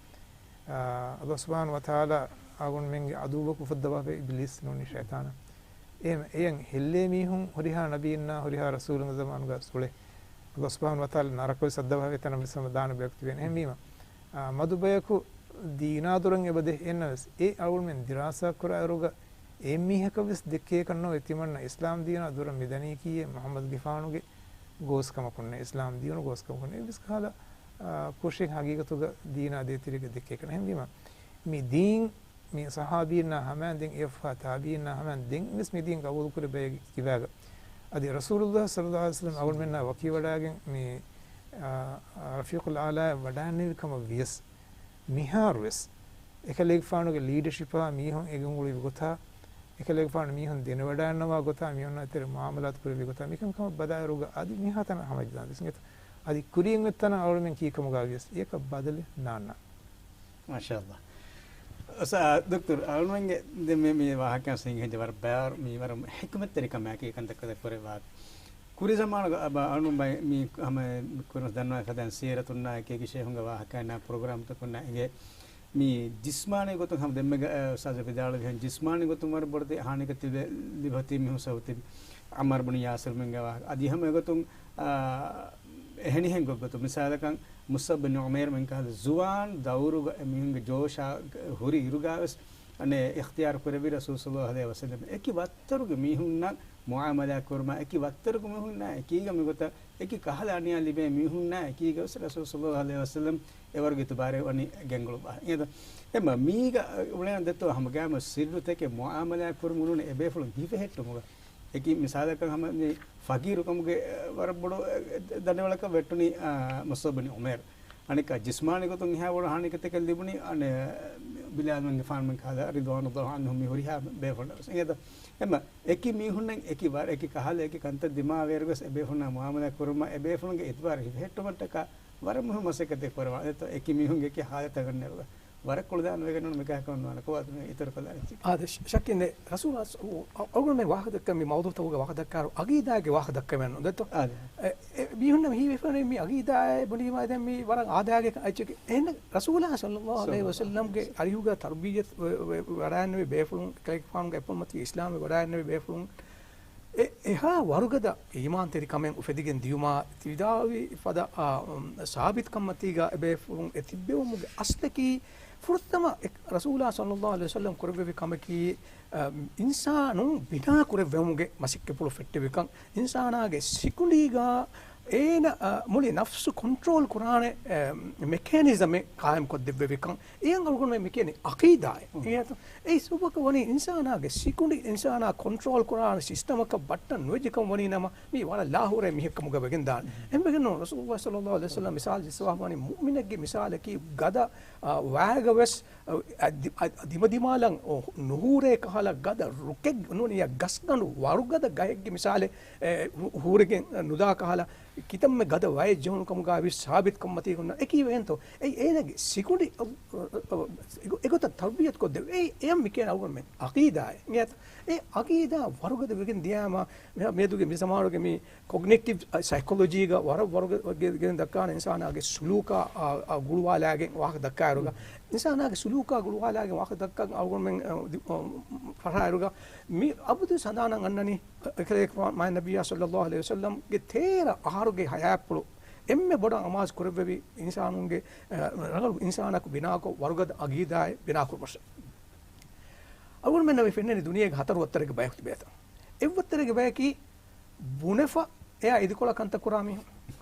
އާ، އަލްލާހު ސުބްޙާނަހު ވަތަޢާލާ އަޅުގަނޑުމެންގެ ޢަދުއްވަކު އުފައްދަވާފަ އިބްލީސް ނޫނީ ޝައިޠާނާ. އެހެން އެޔަށް ހެއްލޭ މީހުން ހުރިހާ ނަބީންނާ ހުރިހާ ރަސޫލުންގެ ޒަމާނުގަ ސުޅެ. އަލްލާހު ސުބްޙާނަހު ވަތަޢާލާ ނަރަކަވެސް އައްދަވާފަ އެތަނަށް ވެސް ހަމަ ދާނެ ބަޔަކު ތިބޭނެ. އެހެންވީމަ، އާ، މަދު ބަޔަކު ދީނާ ދުރަށް އެބަ ދޭ އެއްނަވެސް، އެ އަޅުގަނޑުމެން ދިރާސާ ކުރާއިރުގަ އެއްމީހަކަށް ވެސް ދެއްކޭކަށް ނޯވޭ ތިމަންނަ އިސްލާމް ދީނާ ދުރަށް މި ދަނީކީއޭ މުޙައްމަދުގެފާނުގެ ގޯސްކަމަކުންނޭ، އިސްލާމް ދީނު ގޯސްކަމަކުންނޭ. އެއްވެސް ކަހަލަ، އާ، ކުށެއް ހަގީގަތުގަ ދީނާ ދޭތެރޭގަ ދެއްކޭކަށް ނެތް. އެހެންވީމަ، މި ދީން މި ޞަޙާބީންނާ ހަމައިން ދެން އެފާ ތާބީންނާ ހަމައިން ދެން ވެސް މި ދީން ގަބޫލުކުރި ބައެއްގެ ކިބާގަ. އަދި ރަސޫލުﷲ ޞައްލަﷲު ޢަލައިހި ވަސައްލަމް އަޅުގަނޑުމެންނާ ވަކިވަޑާގެން މި، އާ، ރަފީޤުލް އަޢްލާއަށް ވަޑާންނެވި ކަމަށް ވިޔަސް، މިހާރުވެސް އެކަލޭގެފާނުގެ ލީޑަޝިޕާ މީހުން އެނގުން އުޅުއްވި ގޮތާ، އެކަލޭގެފާނު މީހުން ދެނެވަޑައިގަންނަވާ ގޮތާ، މީހުންނާ އެތެރެ މުއާމަލާތު ކުރެއްވި ގޮތާ، މިކަންކަމަށް ބަލާއިރުގަ އަދި މިހާތަނަށް ހަމަޖެއްދާނެ ދިސް އަދި ކުރިޔަށް އޮތްތަނަށް އަޅުމެން ކީކަމުގަ ވިޔަސް އެޔަކަށް ބަދަލެއް ނާންނާނެ. މާޝާﷲ. އަސް، އާ، ދޮކްތަރު، އަޅުމެންގެ ދެ މި، މި ވާހަކަ ސިންހެއްޖެ ވަރަށް ބާރު މީ ވަރަށް ޙިކުމަތްތެރިކަމާއެކީ ކަންތައް ކަންތައް ކުރެއްވާ. ކުރި ޒަމާނުގަ އަބަ އަޅުން ބައި މީ ހަމަ ކުރިން ދަންނަވާ ފަދައިން ސީރަތުންނާ އެކީގެ ޝޭހުންގެ ވާހަކައިންނާ ޕްރޮގްރާމްތަކުންނާ އެނގޭ. މީ ޖިސްމާނީ ގޮތުން ހަމަ ދެންމެގަ، އަ، އުސްތާޒު ވިދާޅުވިހެން ޖިސްމާނީ ގޮތުން ވަރަށް ބޮޑެތި ހާނިކަ ތިބެ ލިބޭތީ މީހުން ސަބަބު ތިބި ޢައްމާރު ބުނި ޔާސިރުމެންގެ ވާހަކަ. އަދި ހަމަ އެގޮތުން، އާ، އެހެނިހެން ގޮތްގޮތުން މިސާލަކަށް މުޞްޢަބް ބިން ޢުމައިރު މިން ކަހަލަ ޒުވާން ދައުރުގަ އެ މީހުންގެ ޖޯޝާ ހުރި އިރުގާވެސް އަނެއް އިޚްތިޔާރު ކުރެއްވި ރަސޫލު ޞައްލައްލާހު ޢަލައިހި ވަސައްލަމް އެކި ވައްތަރުގެ މީހުންނަށް މުޢާމަލާ ކުރުމާ، އެކި ވައްތަރުގެ މީހުންނާ އެކީގަ މިގޮތަށް އެކި ކަހަލަ އަނިޔާ ލިބޭ މީހުންނާ އެކީގަވެސް ރަސޫލު ޞައްލައްލާހު ޢަލައިހި ވަސައްލަމް އެވަރުގެ އިތުބާރެއް ވަނީ ގެންގުޅުއްވާ. އެހެން އެމަ މީގަ އުޅޭނަ ދެއްތޯ ހަމަގައިމު ސިއްރުތަކެއް މުޢާމަލާ ކުރުމުން އެބޭފުޅުން ހިފެހެއްޓުމުގަ. އެކި މިސާލަކަށް ހަމަ މި ފަގީރުކަމުގެ، އަ، ވަރަށް ބޮޑު، އަ، ދަނޑިވަޅަކަށް ވެއްޓުނީ، އަ، މުޞްޢަބް ބިން ޢުމައިރު. އަނެއްކާ ޖިސްމާނީ ގޮތުން އެހާ ބޮޑު ހާނިކަތަކެއް ލިބުނީ، އަނެ، ބިލާލް މަންގެފާނުމެން ކަހަލަ ރިޟްވާނުﷲ ޢަންހުމް މި ހުރިހާ ބޭފުޅުންނަށް ވެސް. އެނގޭތަ؟ އެމަ އެކި މީހުންނަށް އެކި ވަރަށް އެކި ކަހަލަ އެކި ކަންތައް ދިމާވޭއިރުވެސް އެބޭފުޅުންނާ މުޢާމަލާ ކުރުމަށް އެބޭފުޅުންގެ އިތުބާރު ހިފެހެއްޓުމަށްޓަކާ ވަރަށް މުހިއްމު މަސައްކަތެއް ކުރަވާ. އެތަ އެކި މީހުންގެ އެކި ހާލަތަށް ގަންނައިރުގަ ވަރަށް ކުޅަދާނަވެގެން ނޫން މިކަހަލަ ކަމެއް ނުވާނެ. ކޮބާތަ މި އިތުރު ކޮށްލާނެ؟ އާދެ، ޝައްކެއް ނެތް. ރަސޫލާ ސަ-، އަ-، އަޅުގަނޑުމެން ވާހަކަ ދައްކަން މި މައުޟޫޢުތަކުގަ ވާހަކަ ދައްކާއިރު އަގީދާގެ ވާހަކަ ދައްކަމެއް ނުދެއްތޯ؟ އާދެ. އެ، އެ، މީހުންނަށް މި ހީވެފަނޭ މި އަގީދާއޭ ބުނީމާ ދެން މި ވަރަށް އާދައިގެ ކަ-، އެއްޗެކޭ. އެހެން ރަސޫލާ ޞައްލައްލާހު ޢަލައިހި ވަސައްލަމްގެ އަރިހުގަ ތަރުބިއްޔަތު ވެ-، ވެ-، ވަޑައިގެންނެވި ބޭފުޅުން ކަލޭގެފާނުގެ އެއްޕުޅުމަތީ އިސްލާމްވެ ވަޑައިގެންނެވި ބޭފުޅުން އެ-، އެހާ ވަރުގަދަ އީމާންތެރިކަމެއް އުފެދިގެން ދިޔުމާ ވިދާޅުވި ފަދަ، އާ، ސާބިތުކަންމަތީގަ އެބޭފުޅުން އެ ތިއްބެވުމުގެ އަސްލަކީ ފުރަތަމަ އެ-، ރަސޫލާ ޞައްލައްލާހު ޢަލައިހި ވަސައްލަމް ކުރެއްވެވި ކަމަކީ، އަ، އިންސާނުން ބިނާ ކުރެއްވުމުގެ މަސައްކަތްޕުޅު ފެއްޓެވިކަން، އިންސާނާގެ ސިކުނޑީގަ އޭނަ، އަ، މުޅި ނަފްސު ކޮންޓްރޯލް ކުރާނެ، އެ، މެކޭނިޒަމެއް ޤާއިމް ކޮށްދެއްވެވިކަން. އެއަށް އަޅުގަނޑުމެން މި ކިޔަނީ އަޤީދާއޭ. އެހެންތޯ؟ އެއީ ސަބަބަކަށް ވަނީ އިންސާނާގެ ސިކުނޑި އިންސާނާ ކޮންޓްރޯލް ކުރާނެ ސިސްޓަމަކަށް ބައްޓަން ނުވެއްޖެކަމަށް ވަނީ ނަމަ، މީ ވަރަށް ލާހުރޭ މީހެއްކަމުގަ ވެގެންދާނެ. އެހެންވެގެން ނޫން ރަސޫލުﷲ ޞައްލައްލާހު ޢަލައިހި ވަސައްލަމް މިސާލު ޖައްސަވާފަވަނީ މުއުމިނެއްގެ މިސާލަކީ ގަދަ، އާ، ވައިގަވެސް، އާ، ދި-، އާ، ދިމަދިމާލަށް ނުހޫރޭ ކަހަލަ ގަދަ ރުކެއް ނޫނިއްޔާ ގަސްގަނޑު ވަރުގަދަ ގަހެއްގެ މިސާލެއް، އެ، ހޫ-، ހޫރެގެން ނުދާ ކަހަލަ ކިތަންމެ ގަދަ ވައެއް ޖެހުނު ކަމުގައި ވި ސާބިތު ކަންމަތީ ހުންނަ އެކީ ވެގެންތޯ؟ އެއީ އޭނަގެ ސިކުނޑި އެގޮ-، އެގޮތަށް ތަރުބިޔަތު ކޮށްދެވި. އެއީ އެޔަށް މި ކިޔަން އަޅުގަނޑުމެން އަޤީދާއޭ. އެ އަޤީދާ ވަރުގަދަ ވެގެން ދިޔާމަ، މި-، މިއަދުގެ މި ޒަމާނުގެ މި ކޮގްނިޓިވް ސައިކޮލޮޖީގަ ވަރަށް ވަރުގަދަ ވެގެން ދައްކާނެ އިންސާނާގެ ސުލޫކާ، އާ، އާ، ގުޅުވާލާގެން ވާހަކަ ދައްކާއިރުގަ، އިންސާނާގެ ސުލޫކާ ގުޅުވާލާގެން ވާހަކަ ދައްކަން އަޅުގަނޑުމެން، އާ، ދި-، އާ، ފަށާއިރުގަ، މި އަބަދު ސަނދާނަށް އަންނަނީ މާތް ނަބިއްޔާ ޞައްލައްލާހު ޢަލައިހި ވަސައްލަމްގެ ތޭރަ އަހަރުގެ ހަޔާތްޕުޅު އެންމެ ބޮޑަށް އަމާޒު ކުރެއްވެވި އިންސާނުންގެ، އަ، ރަނގަޅު އިންސާނަކު ބިނާކޮށް ވަރުގަދަ އަގީދާއެއް ބިނާކުރުމަށް. އަޅުގަނޑުމެންނަށް މި ފެންނަނީ ދުނިޔޭގެ ހަތަރު ވައްތަރެއްގެ ބަޔަކު ތިބޭތަ. އެއްވައްތަރެއްގެ ބަޔަކީ ބުނެފަ އެއާ އިދިކޮޅަށް ކަންތައް ކުރާ މީހުން.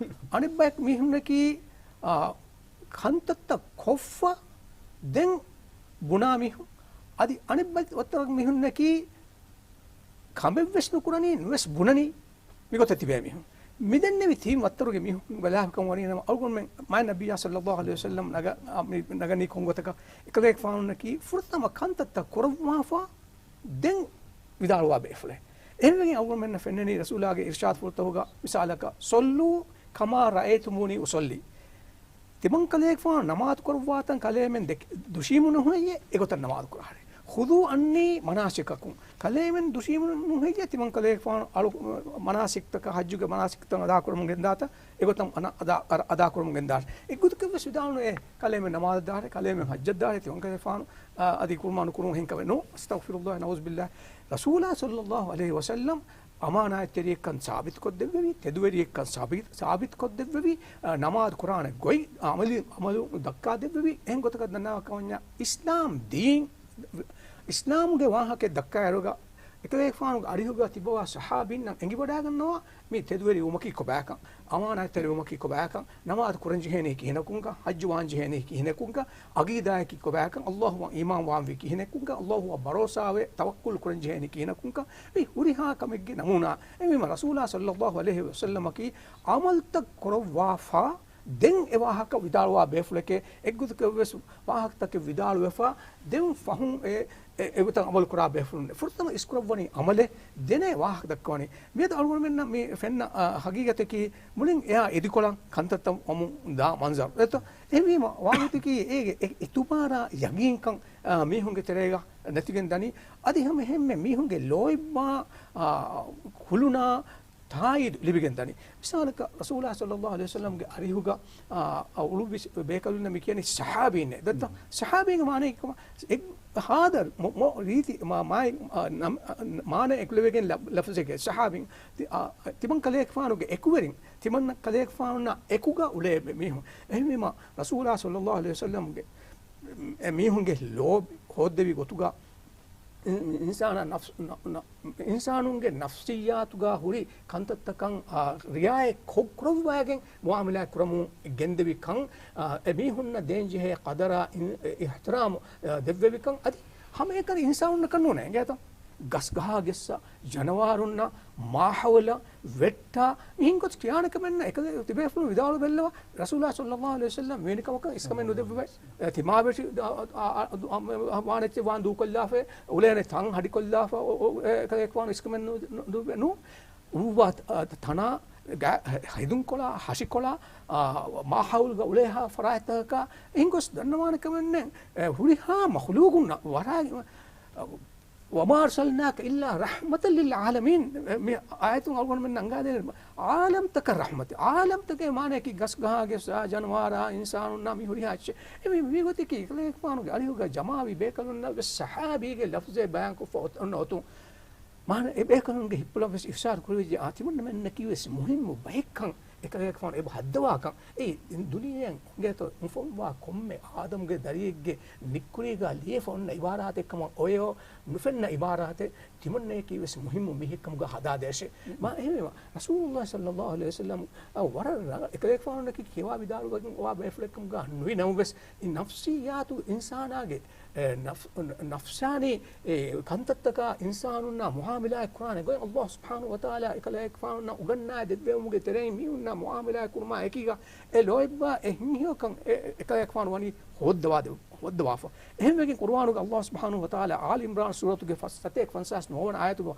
އަނެއް ބަޔަކު މީހުންނަކީ، އާ، ކަންތައްތައް ކޮށްފަ ދެން ބުނާ މީހުން. އަދި އަނެއް ބައި ވައްތަރަށް މީހުންނަކީ ކަމެއްވެސް ނުކުރަނީ، ނުވެސް ބުނަނީ. މިގޮތަށް ތިބޭ މީހުން. މިދެންނެވި ތިން ވައްތަރުގެ މީހުން ބަލާފަކަން ވަނީ ނަމަ، އަޅުގަނޑުމެން މާތް ނަބިއްޔާ ޞައްލައްލާހު ޢަލައިހި ވަސައްލަމް ނަގަ-، އާ، މި ނަގަނީ ކޮން ގޮތަކަށް؟ އެކަލޭގެފާނުންނަކީ ފުރަތަމަ ކަންތައްތައް ކުރައްވާފަ ދެން ވިދާޅުވާ ބޭފުޅެއް. އެހެންވެގެން އަޅުގަނޑުމެންނަށް ފެންނަނީ ރަސޫލާގެ އިރުޝާދުފުޅުތަކުގަ މިސާލަކަށް، "صلوا كما رأيتموني أصلي." ތިމަންކަލޭގެފާނު ނަމާދު ކުރައްވާތަން ކަލޭމެން ދެކެ-، ދުށީމު ނުހުއްޔޭ އެގޮތަށް ނަމާދު ކުރާހެރޭ. "خذوا عني مناسككم." ކަލޭމެން ދުށީމު ނުހުއްޔޭ ތިމަންކަލޭގެފާނު އަޅު-، މަނާސިކްތަކަށް، ޙައްޖުގެ މަނާސިކްތައް އަދާކުރަމުން ގެންދާތަ އެގޮތަށް އަނަ-، އަދާ-، އަ-، އަދާކުރަމުން ގެންދާށޭ. އެއްގޮތަކަށްވެސް ވިދާޅުނު އޭ ކަލޭމެން ނަމާދަށް ދާށޭ، ކަލޭމެން ޙައްޖަށް ދާށޭ، ތިމަންކަލޭގެފާނު، އަ، އަދި ކުރުމާ ނުކުރުން ހެންކަމެއް ނޫން. އަސްތަޣްފިރުﷲ، ނަޢޫޛުބިﷲ. ރަސޫލާ ޞައްލައްލާހު ޢަލައިހި ވަސައްލަމް އަމާނާތްތެރިއެއްކަން ސާބިތުކޮށްދެއްވެވި، ތެދުވެރިއެއްކަން ސާބި-، ސާބިތުކޮށްދެއްވެވި، އަ، ނަމާދު ކުރާނެ ގޮތް އަމަލު، އަމަލު ދައްކާދެއްވެވި، އެހެން ގޮތަކަށް ދަންނަވާ ކަމަންޏާ އިސްލާމް ދީން، އިސްލާމުގެ ވާހަކައެއް ދައްކާއިރުގަ، އެކަލޭގެފާނުގެ އަރިހުގަ ތިބަވާ ޞަޙާބީންނަށް އެނގިވަޑައިގަންނަވާ، މީ ތެދުވެރިވުމަކީ ކޮބާކަން، އަމާނާތްތެރިވުމަކީ ކޮބާކަން، ނަމާދު ކުރަންޖެހޭނީ ކިހިނަކުންކަން، ޙައްޖު ވާންޖެހޭނީ ކިހިނަކުންކަން، ޢަޤީދާއަކީ ކޮބާކަން، ﷲ އަށް އީމާން ވާންވީ ކިހިނެއްކުންކަން، ﷲ އަށް ބަރޯސާވެ ތަވައްކުލް ކުރަންޖެހޭނީ ކިހިނެއްކުންކަން، މި ހުރިހާ ކަމެއްގެ ނަމޫނާ. އެހެންވީމަ ރަސޫލާ ޞައްލައްލާހު ޢަލައިހި ވަސައްލަމަކީ ޢަމަލުތައް ކުރައްވާފަ، ދެން އެ ވާހަކަ ވިދާޅުވާ ބޭފުޅެކޭ، އެއްގޮތަކަށް ވެސް ވާހަކަތަކެއް ވިދާޅުވެފަ، ދެން ފަހުން އެ، އެ، އެގޮތަށް އަމަލު ކުރާ ބޭފުޅުން ފުރަތަމަ އިސްކުރައްވަނީ އަމަލެއް ދެން ވާހަކަ ދައްކަވަނީ. މިއަދު އަޅުގަނޑުމެންނަށް މި ފެންނަ، އާ، ހަގީގަތަކީ މުޅިން އެއާ އިދިކޮޅަށް ކަންތައްތައް ވަމުން ދާ މަންޒަރު. އެތަ؟ އެހެންވީމަ ވާހަކަތަކީ އޭގެ އެ އިތުބާރާ ޔަގީންކަން، އާ، މީހުންގެ ތެރޭގަ ނެތިގެން ދަނީ. އަދި ހަމަ އެހެންމެ މީހުންގެ ލޯތްބާ، އާ، ކުލުނާ ތާއީދު ލިބިގެން ދަނީ. މިސާލަކަށް، ރަސޫލާ ޞައްލައްލާހު ޢަލައިހި ވަސައްލަމްގެ އަރިހުގަ، އާ، އާ، އުޅުއްވި ބޭކަލުންނަށް މި ކިޔަނީ ޞަޙާބީން. ދައްތަ؟ ޞަޙާބީންގެ މާނައީ ކޮބާ؟ އެ ހާދަ މޮ-، މޮ-، ރީތި މާ-، މާ-، ނަމް-، މާނަ އެކުލެވިގެން ލަ-، ލަފްޒެކޭ ޞަޙާބީން. ތި-، އާ، ތިމަން ކަލޭގެފާނުގެ އެކުވެރިން، ތިމަން ކަލޭގެފާނުންނާ އެކުގަ އުޅޭ މީ-، މީހުން. އެހެންވީމަ، ރަސޫލާ ޞައްލައްލާހު ޢަލައިހި ވަސައްލަމްގެ އެ މީހުންގެ ލޯބި ހޯއްދެވި ގޮތުގަ އިން-، އިންސާނާ ނަފްސު-، ނަ-، ނަ-، އިންސާނުންގެ ނަފްސިއްޔާތުގަ ހުރި ކަންތައްތަކަށް، އާ، ރިޢާޔަތް ކޮށް ކުރައްވައިގެން މުޢާމަލާތް ކުރަމުން ގެންދެވިކަން، އާ، އެ މީހުންނަށް ދޭންޖެހޭ ޤަދަރާ އި-، އިޙްތިރާމު، އާ، ދެއްވެވިކަން އަދި ހަމައެކަނި އިންސާނުންނަކަށް ނޫނޭ އިނގޭތަ؟ ގަސްގަހާ ގެއްސަ ޖަނަވާރުންނަށް މާހައުލަށް ވެއްޓާ މިހެން ގޮތަށް ކިޔާނެ ކަމެއް ނައް. އެކަލޭ ތިބޭފުޅުން ވިދާޅުވެއްލަވާ، ރަސޫލާ ޞައްލައްލާހު ޢަލައިހި ވަސައްލަމް ވެނި ކަމަކަށް އިސްކަމެއް ނުދެއްވެވޭ. ތިމާބެށި ވާނެއްޗެއް ވާން ދޫކޮށްލާފަ، އުޅޭނެ ތަން ހަޑިކޮށްލާފަ، އެކަލޭގެފާނު އިސްކަމެއް ނު-، ނު-، ނު-، ނޫން. އުއްވާ ތަނާ ހެދުންކޮޅާ، ހަށިކޮޅާ، މާހައުލުގަ އުޅޭހާ ފަރާތްތަކަކާ އިނގޮސް ދަންނަވާނެ ކަމެއް ނެއް. ހުރިހާ މަޚްލޫގުންނަށް ވަރާ وما أرسلناك إلا رحمة للعالمين. މި އާޔަތުން އަޅުގަނޑުމެން ނަންގާދޭނެ ޢާލަމްތަކަށް ރަޙްމަތެއް. ޢާލަމްތަކޭ މާނަޔަކީ ގަސްގަހާގެ ސާ ޖަނަވާރާ އިންސާނުންނާ މި ހުރިހާ އެއްޗެއް. އެ މި މިގޮތަކީ ކަލޭގެފާނުގެ އަރިހުގަ ޖަމާވި ބޭކަލުންނަށް ވެސް ޞަޙާބީގެ ލަފްޒެއް ބަޔާންކޮށްފަ އޮތް-، އޮންނަ އޮތުން. މާނަ އެ ބޭކަލުންގެ ހިތްޕުޅަށް ވެސް އިރުޝާދު ކުރެވިއްޖެ، އާ، ތިމަންނަމެންނަކީ ވެސް މުހިއްމު ބައެއްކަން. އެކަލޭގެފާނު އެބަ ހައްދަވާކަން. އެއީ ދުނިޔެއަށް އިނގޭތޯ އުފަންވާ ކޮންމެ އާދަމްގެ ދަރިއެއްގެ ނިއްކުރީގަ ލިޔެފަ އޮންނަ އިބާރާތެއްކަމަށް އޮޔޯ ނުފެންނަ އިބާރާތެއް. ތިމަންނަޔަކީ ވެސް މުހިއްމު މީހެއްކަމުގަ ހަދާ ދޭށޭ. މާ އެހެންވީމަ، ރަސޫލުﷲ ޞައްލައްލާހު ޢަލައިހި ވަސައްލަމް އަށް ވަރަށް ރަނގަޅަށް އެކަލޭގެފާނުންނަކީ ކިޔަވާ ވިދާޅުވެގެން އޮވާ ބޭފުޅެއްކަމުގަ ނުވި ނަމަވެސް، އެ ނަފްސިއްޔާތު އިންސާނާގެ، އެ، ނަފް-، ނަފްސާނީ، އެ، ކަންތައްތަކާ އިންސާނުންނާ މުޢާމަލާތް ކުރާނެ ގޮތް ﷲ ސުބްޙާނަހޫ ވަތަޢާލާ އެކަލޭގެފާނުންނަށް އުގަންނާ ދެއްވެވުމުގެ ތެރެއިން މީހުންނާ މުޢާމަލާތް ކުރުމާ އެކީގަ އެ ލޯތްބާ އެ ހިތްހެޔޮކަން އެ، އެ، އެކަލޭގެފާނު ވަނީ ހޯއްދަވާ ދެ-، ހޯއްދަވާފަ. އެހެންވެގެން ޤުރުއާނުގަ ﷲ ސުބްޙާނަހޫ ވަތަޢާލާ އާލި ޢިމްރާން ސޫރަތުގެ ފަސް-، ސަތޭކަ ފަންސާސް ނުވަވަނަ އާޔަތުގަ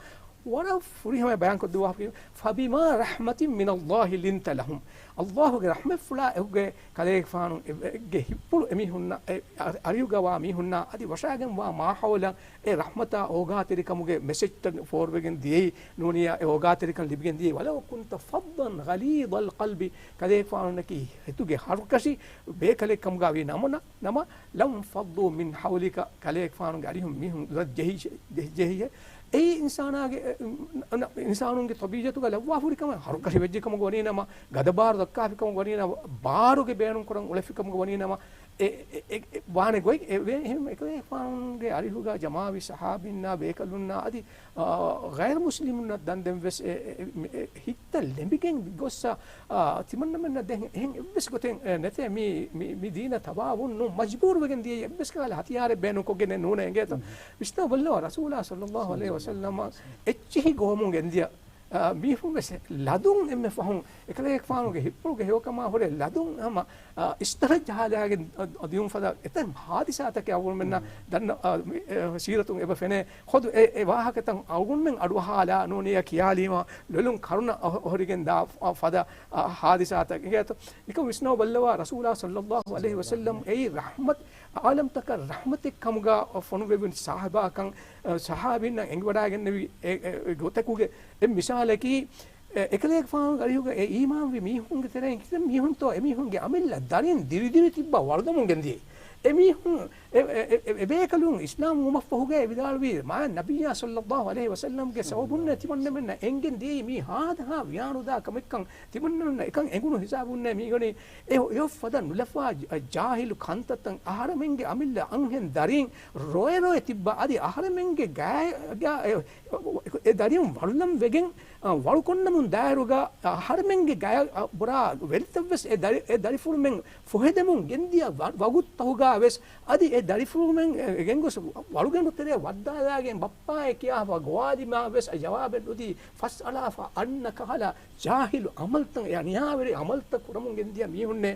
ވަރަށް ފުރިހަމަ ބަޔާންކޮށްދެއްވާފަ، فبما رحمة من الله لنت لهم. ﷲގެ ރަޙްމަތްފުޅާ އެކުގެ ކަލޭގެފާނު އެ-، އެ-، ގެ ހިތްޕުޅު އެމީހުންނަށް އެ-، އަ-، އަރިހުގަވާ މީހުންނާ އަދި ވަށާގެންވާ މާހައުލަށް އެ ރަޙްމަތާ އޯގާތެރިކަމުގެ މެސެޖްތައް ފޯރުވެގެން ދިޔައީ ނޫނިޔާ އެ އޯގާތެރިކަން ލިބިގެން ދިޔައީ. ولو كنت فظا غليظ القلب، ކަލޭގެފާނުންނަކީ ހިތުގެ ހަރުކަށި ބޭކަލެއްކަމުގަ ވީ ނަމުނަ، ނަމަ، لانفضوا من حولك، ކަލޭގެފާނުގެ އަރިހުން މީހުން ދުރަށް ޖެހި-، ޖެހި-، ޖެހިއެ. އެއީ އިންސާނާގެ، އެ، އަ، އިންސާނުންގެ ޠަބީޢަތުގަ ލައްވާފަ ހުރި ކަމެއް، ހަރުކަށި ވެއްޖެ ކަމުގަ ވަނީ ނަމަ، ގަދަބާރު ދައްކާފި ކަމުގަ ވަނީ ނަމަ، ބާރުގެ ބޭނުން ކުރަން އުޅެފި ކަމުގަ ވަނީ ނަމަ، އެ، އެ، އެ، އެ، ވާނެ ގޮތް، އެ، އެ، އެހެން އެކަލޭގެފާނުގެ އަރިހުގަ ޖަމާވި ޞަޙާބީންނާ ބޭކަލުންނާ އަދި، އާ، ޣައިރު މުސްލިމުންނަށް ދަންދެން ވެސް އެ، އެ، އެ، އެ، ހިތްތައް ލެނބިގެން ގޮއްސަ، އާ، ތިމަންނަމެންނަށް ދެން އެހެން އެއްވެސް ގޮތެއް، އެ، ނެތޭ މި، މި، މި ދީނަށް ތަބާވުން ނޫން، މަޖްބޫރުވެގެން ދިޔައީ އެއްވެސް ކަހަލަ ހަތިޔާރެއް ބޭނުންކޮށްގެން ނޫނޭ އިނގޭތަ؟ ވިސްނާ ބައްލަވާ ރަސޫލާ ޞައްލައްލާހު ޢަލައިހި ވަސައްލަމަ އެއްޗިހި ގޮވަމުން ގެންދިޔަ، އާ، މީހުން ވެސް ލަދުން އެންމެ ފަހުން އެކަލޭގެފާނުގެ ހިތްޕުޅުގެ ހެޔޮކަމާ ހުރެ ލަދުން ހަމަ، އާ، އިސްތަރަ ޖަހާލާގެން އަ، އަ، ދިޔުން ފަދަ އެތައް ހާދިސާތަކެއް އަޅުގަނޑުމެންނަށް ދަންނަ، އާ، މި، އެ، ސީރަތުން އެބަ ފެނޭ. ޚުދު އެ، އެ ވާހަކަތައް އަޅުގަނޑުމެން އަޑުއަހާލާ ނޫނިޔާ ކިޔާލީމަ ލޮލުން ކަރުނަ އޮ-، އޮހޮރިގެން ދާ ފަ-، ފަދަ، އާ، ހާދިސާތައް އިނގޭތޯ. އެކަމް ވިސްނަވަ ބައްލަވާ ރަސޫލާ ޞައްލައްލާހު ޢަލައިހި ވަސައްލަމް އެއީ ރަޙްމަތް، އާލަމްތަކަށް ރަޙްމަތެއް ކަމުގަ ފޮނުވެވުނު ޞަޙާބާކަން، އަ، ޞަޙާބީންނަށް އެނގިވަޑައިގެންނެވި އެ، އެ، އެ ގޮތަކުގެ އެއް މިސާލަކީ، އެ، އެކަލޭގެފާނުގެ އަރިހުގަ އެ އީމާންވި މީހުންގެ ތެރެއިން ކިތަން މީހުންތޯ އެމީހުންގެ އަމިއްލަ ދަރިން ދިރިދިރި ތިއްބާ ވަޅުދަމުން ގެންދިޔައީ. އެމީހުން އެ، އެ، އެ، އެ، އެބޭކަލުން އިސްލާމް ވުމަށްފަހުގައި ވިދާޅުވީ، މާ ނަބިއްޔާ ޞައްލައްލާހު ޢަލައިހި ވަސައްލަމްގެ ސަބަބުންނޭ ތިމަންނަމެންނަށް އެނގެން ދިޔައީ މީ ހާދަހާ ވިޔާނުދާ ކަމެއްކަން. ތިމަންނަމެންނަށް އެކަން އެނގުނު ހިސާބުންނޭ މީގަނީ އެ، އެ އޮފަދަ ނުލަފާ ޖ-، ޖާހިލު ކަންތައްތައް. އަހަރެމެންގެ އަމިއްލަ އަންހެން ދަރީން ރޮއެ ރޮއެ ތިއްބާ އަދި އަހަރެމެންގެ ގާ-، ގާ-، އެ، އެ ދަރިން ވަޅުލަން ވެގެން އަ، ވަޅުކޮށްނަމުން ދާއިރުގަ، އަ، އަހަރެމެންގެ ގަޔަށް، އަ، ބުރާ ވެލިތައްވެސް އެ ދަރި-، އެ ދަރިފުޅުމެން ފޮހެދެމުން ގެންދިޔަ ވަ-، ވަގުތުތަހުގަ ވެސް އަދި އެ ދަރިފުޅުމެން އެ-، އެ ގެންގޮސް ވަޅުގެނޑު ތެރެއަށް ވައްދާލާގެން ބައްޕާއޭ ކިޔާފަ ގޮވާލީމާ ވެސް އަ، ޖަވާބެއް ނުދީ ފަސްއަޅާފަ އަންނަ ކަހަލަ ޖާހިލު އަމަލްތައް، އެ ނިޔާވެރި އަމަލްތައް ކުރަމުން ގެންދިޔަ މީހުންނޭ.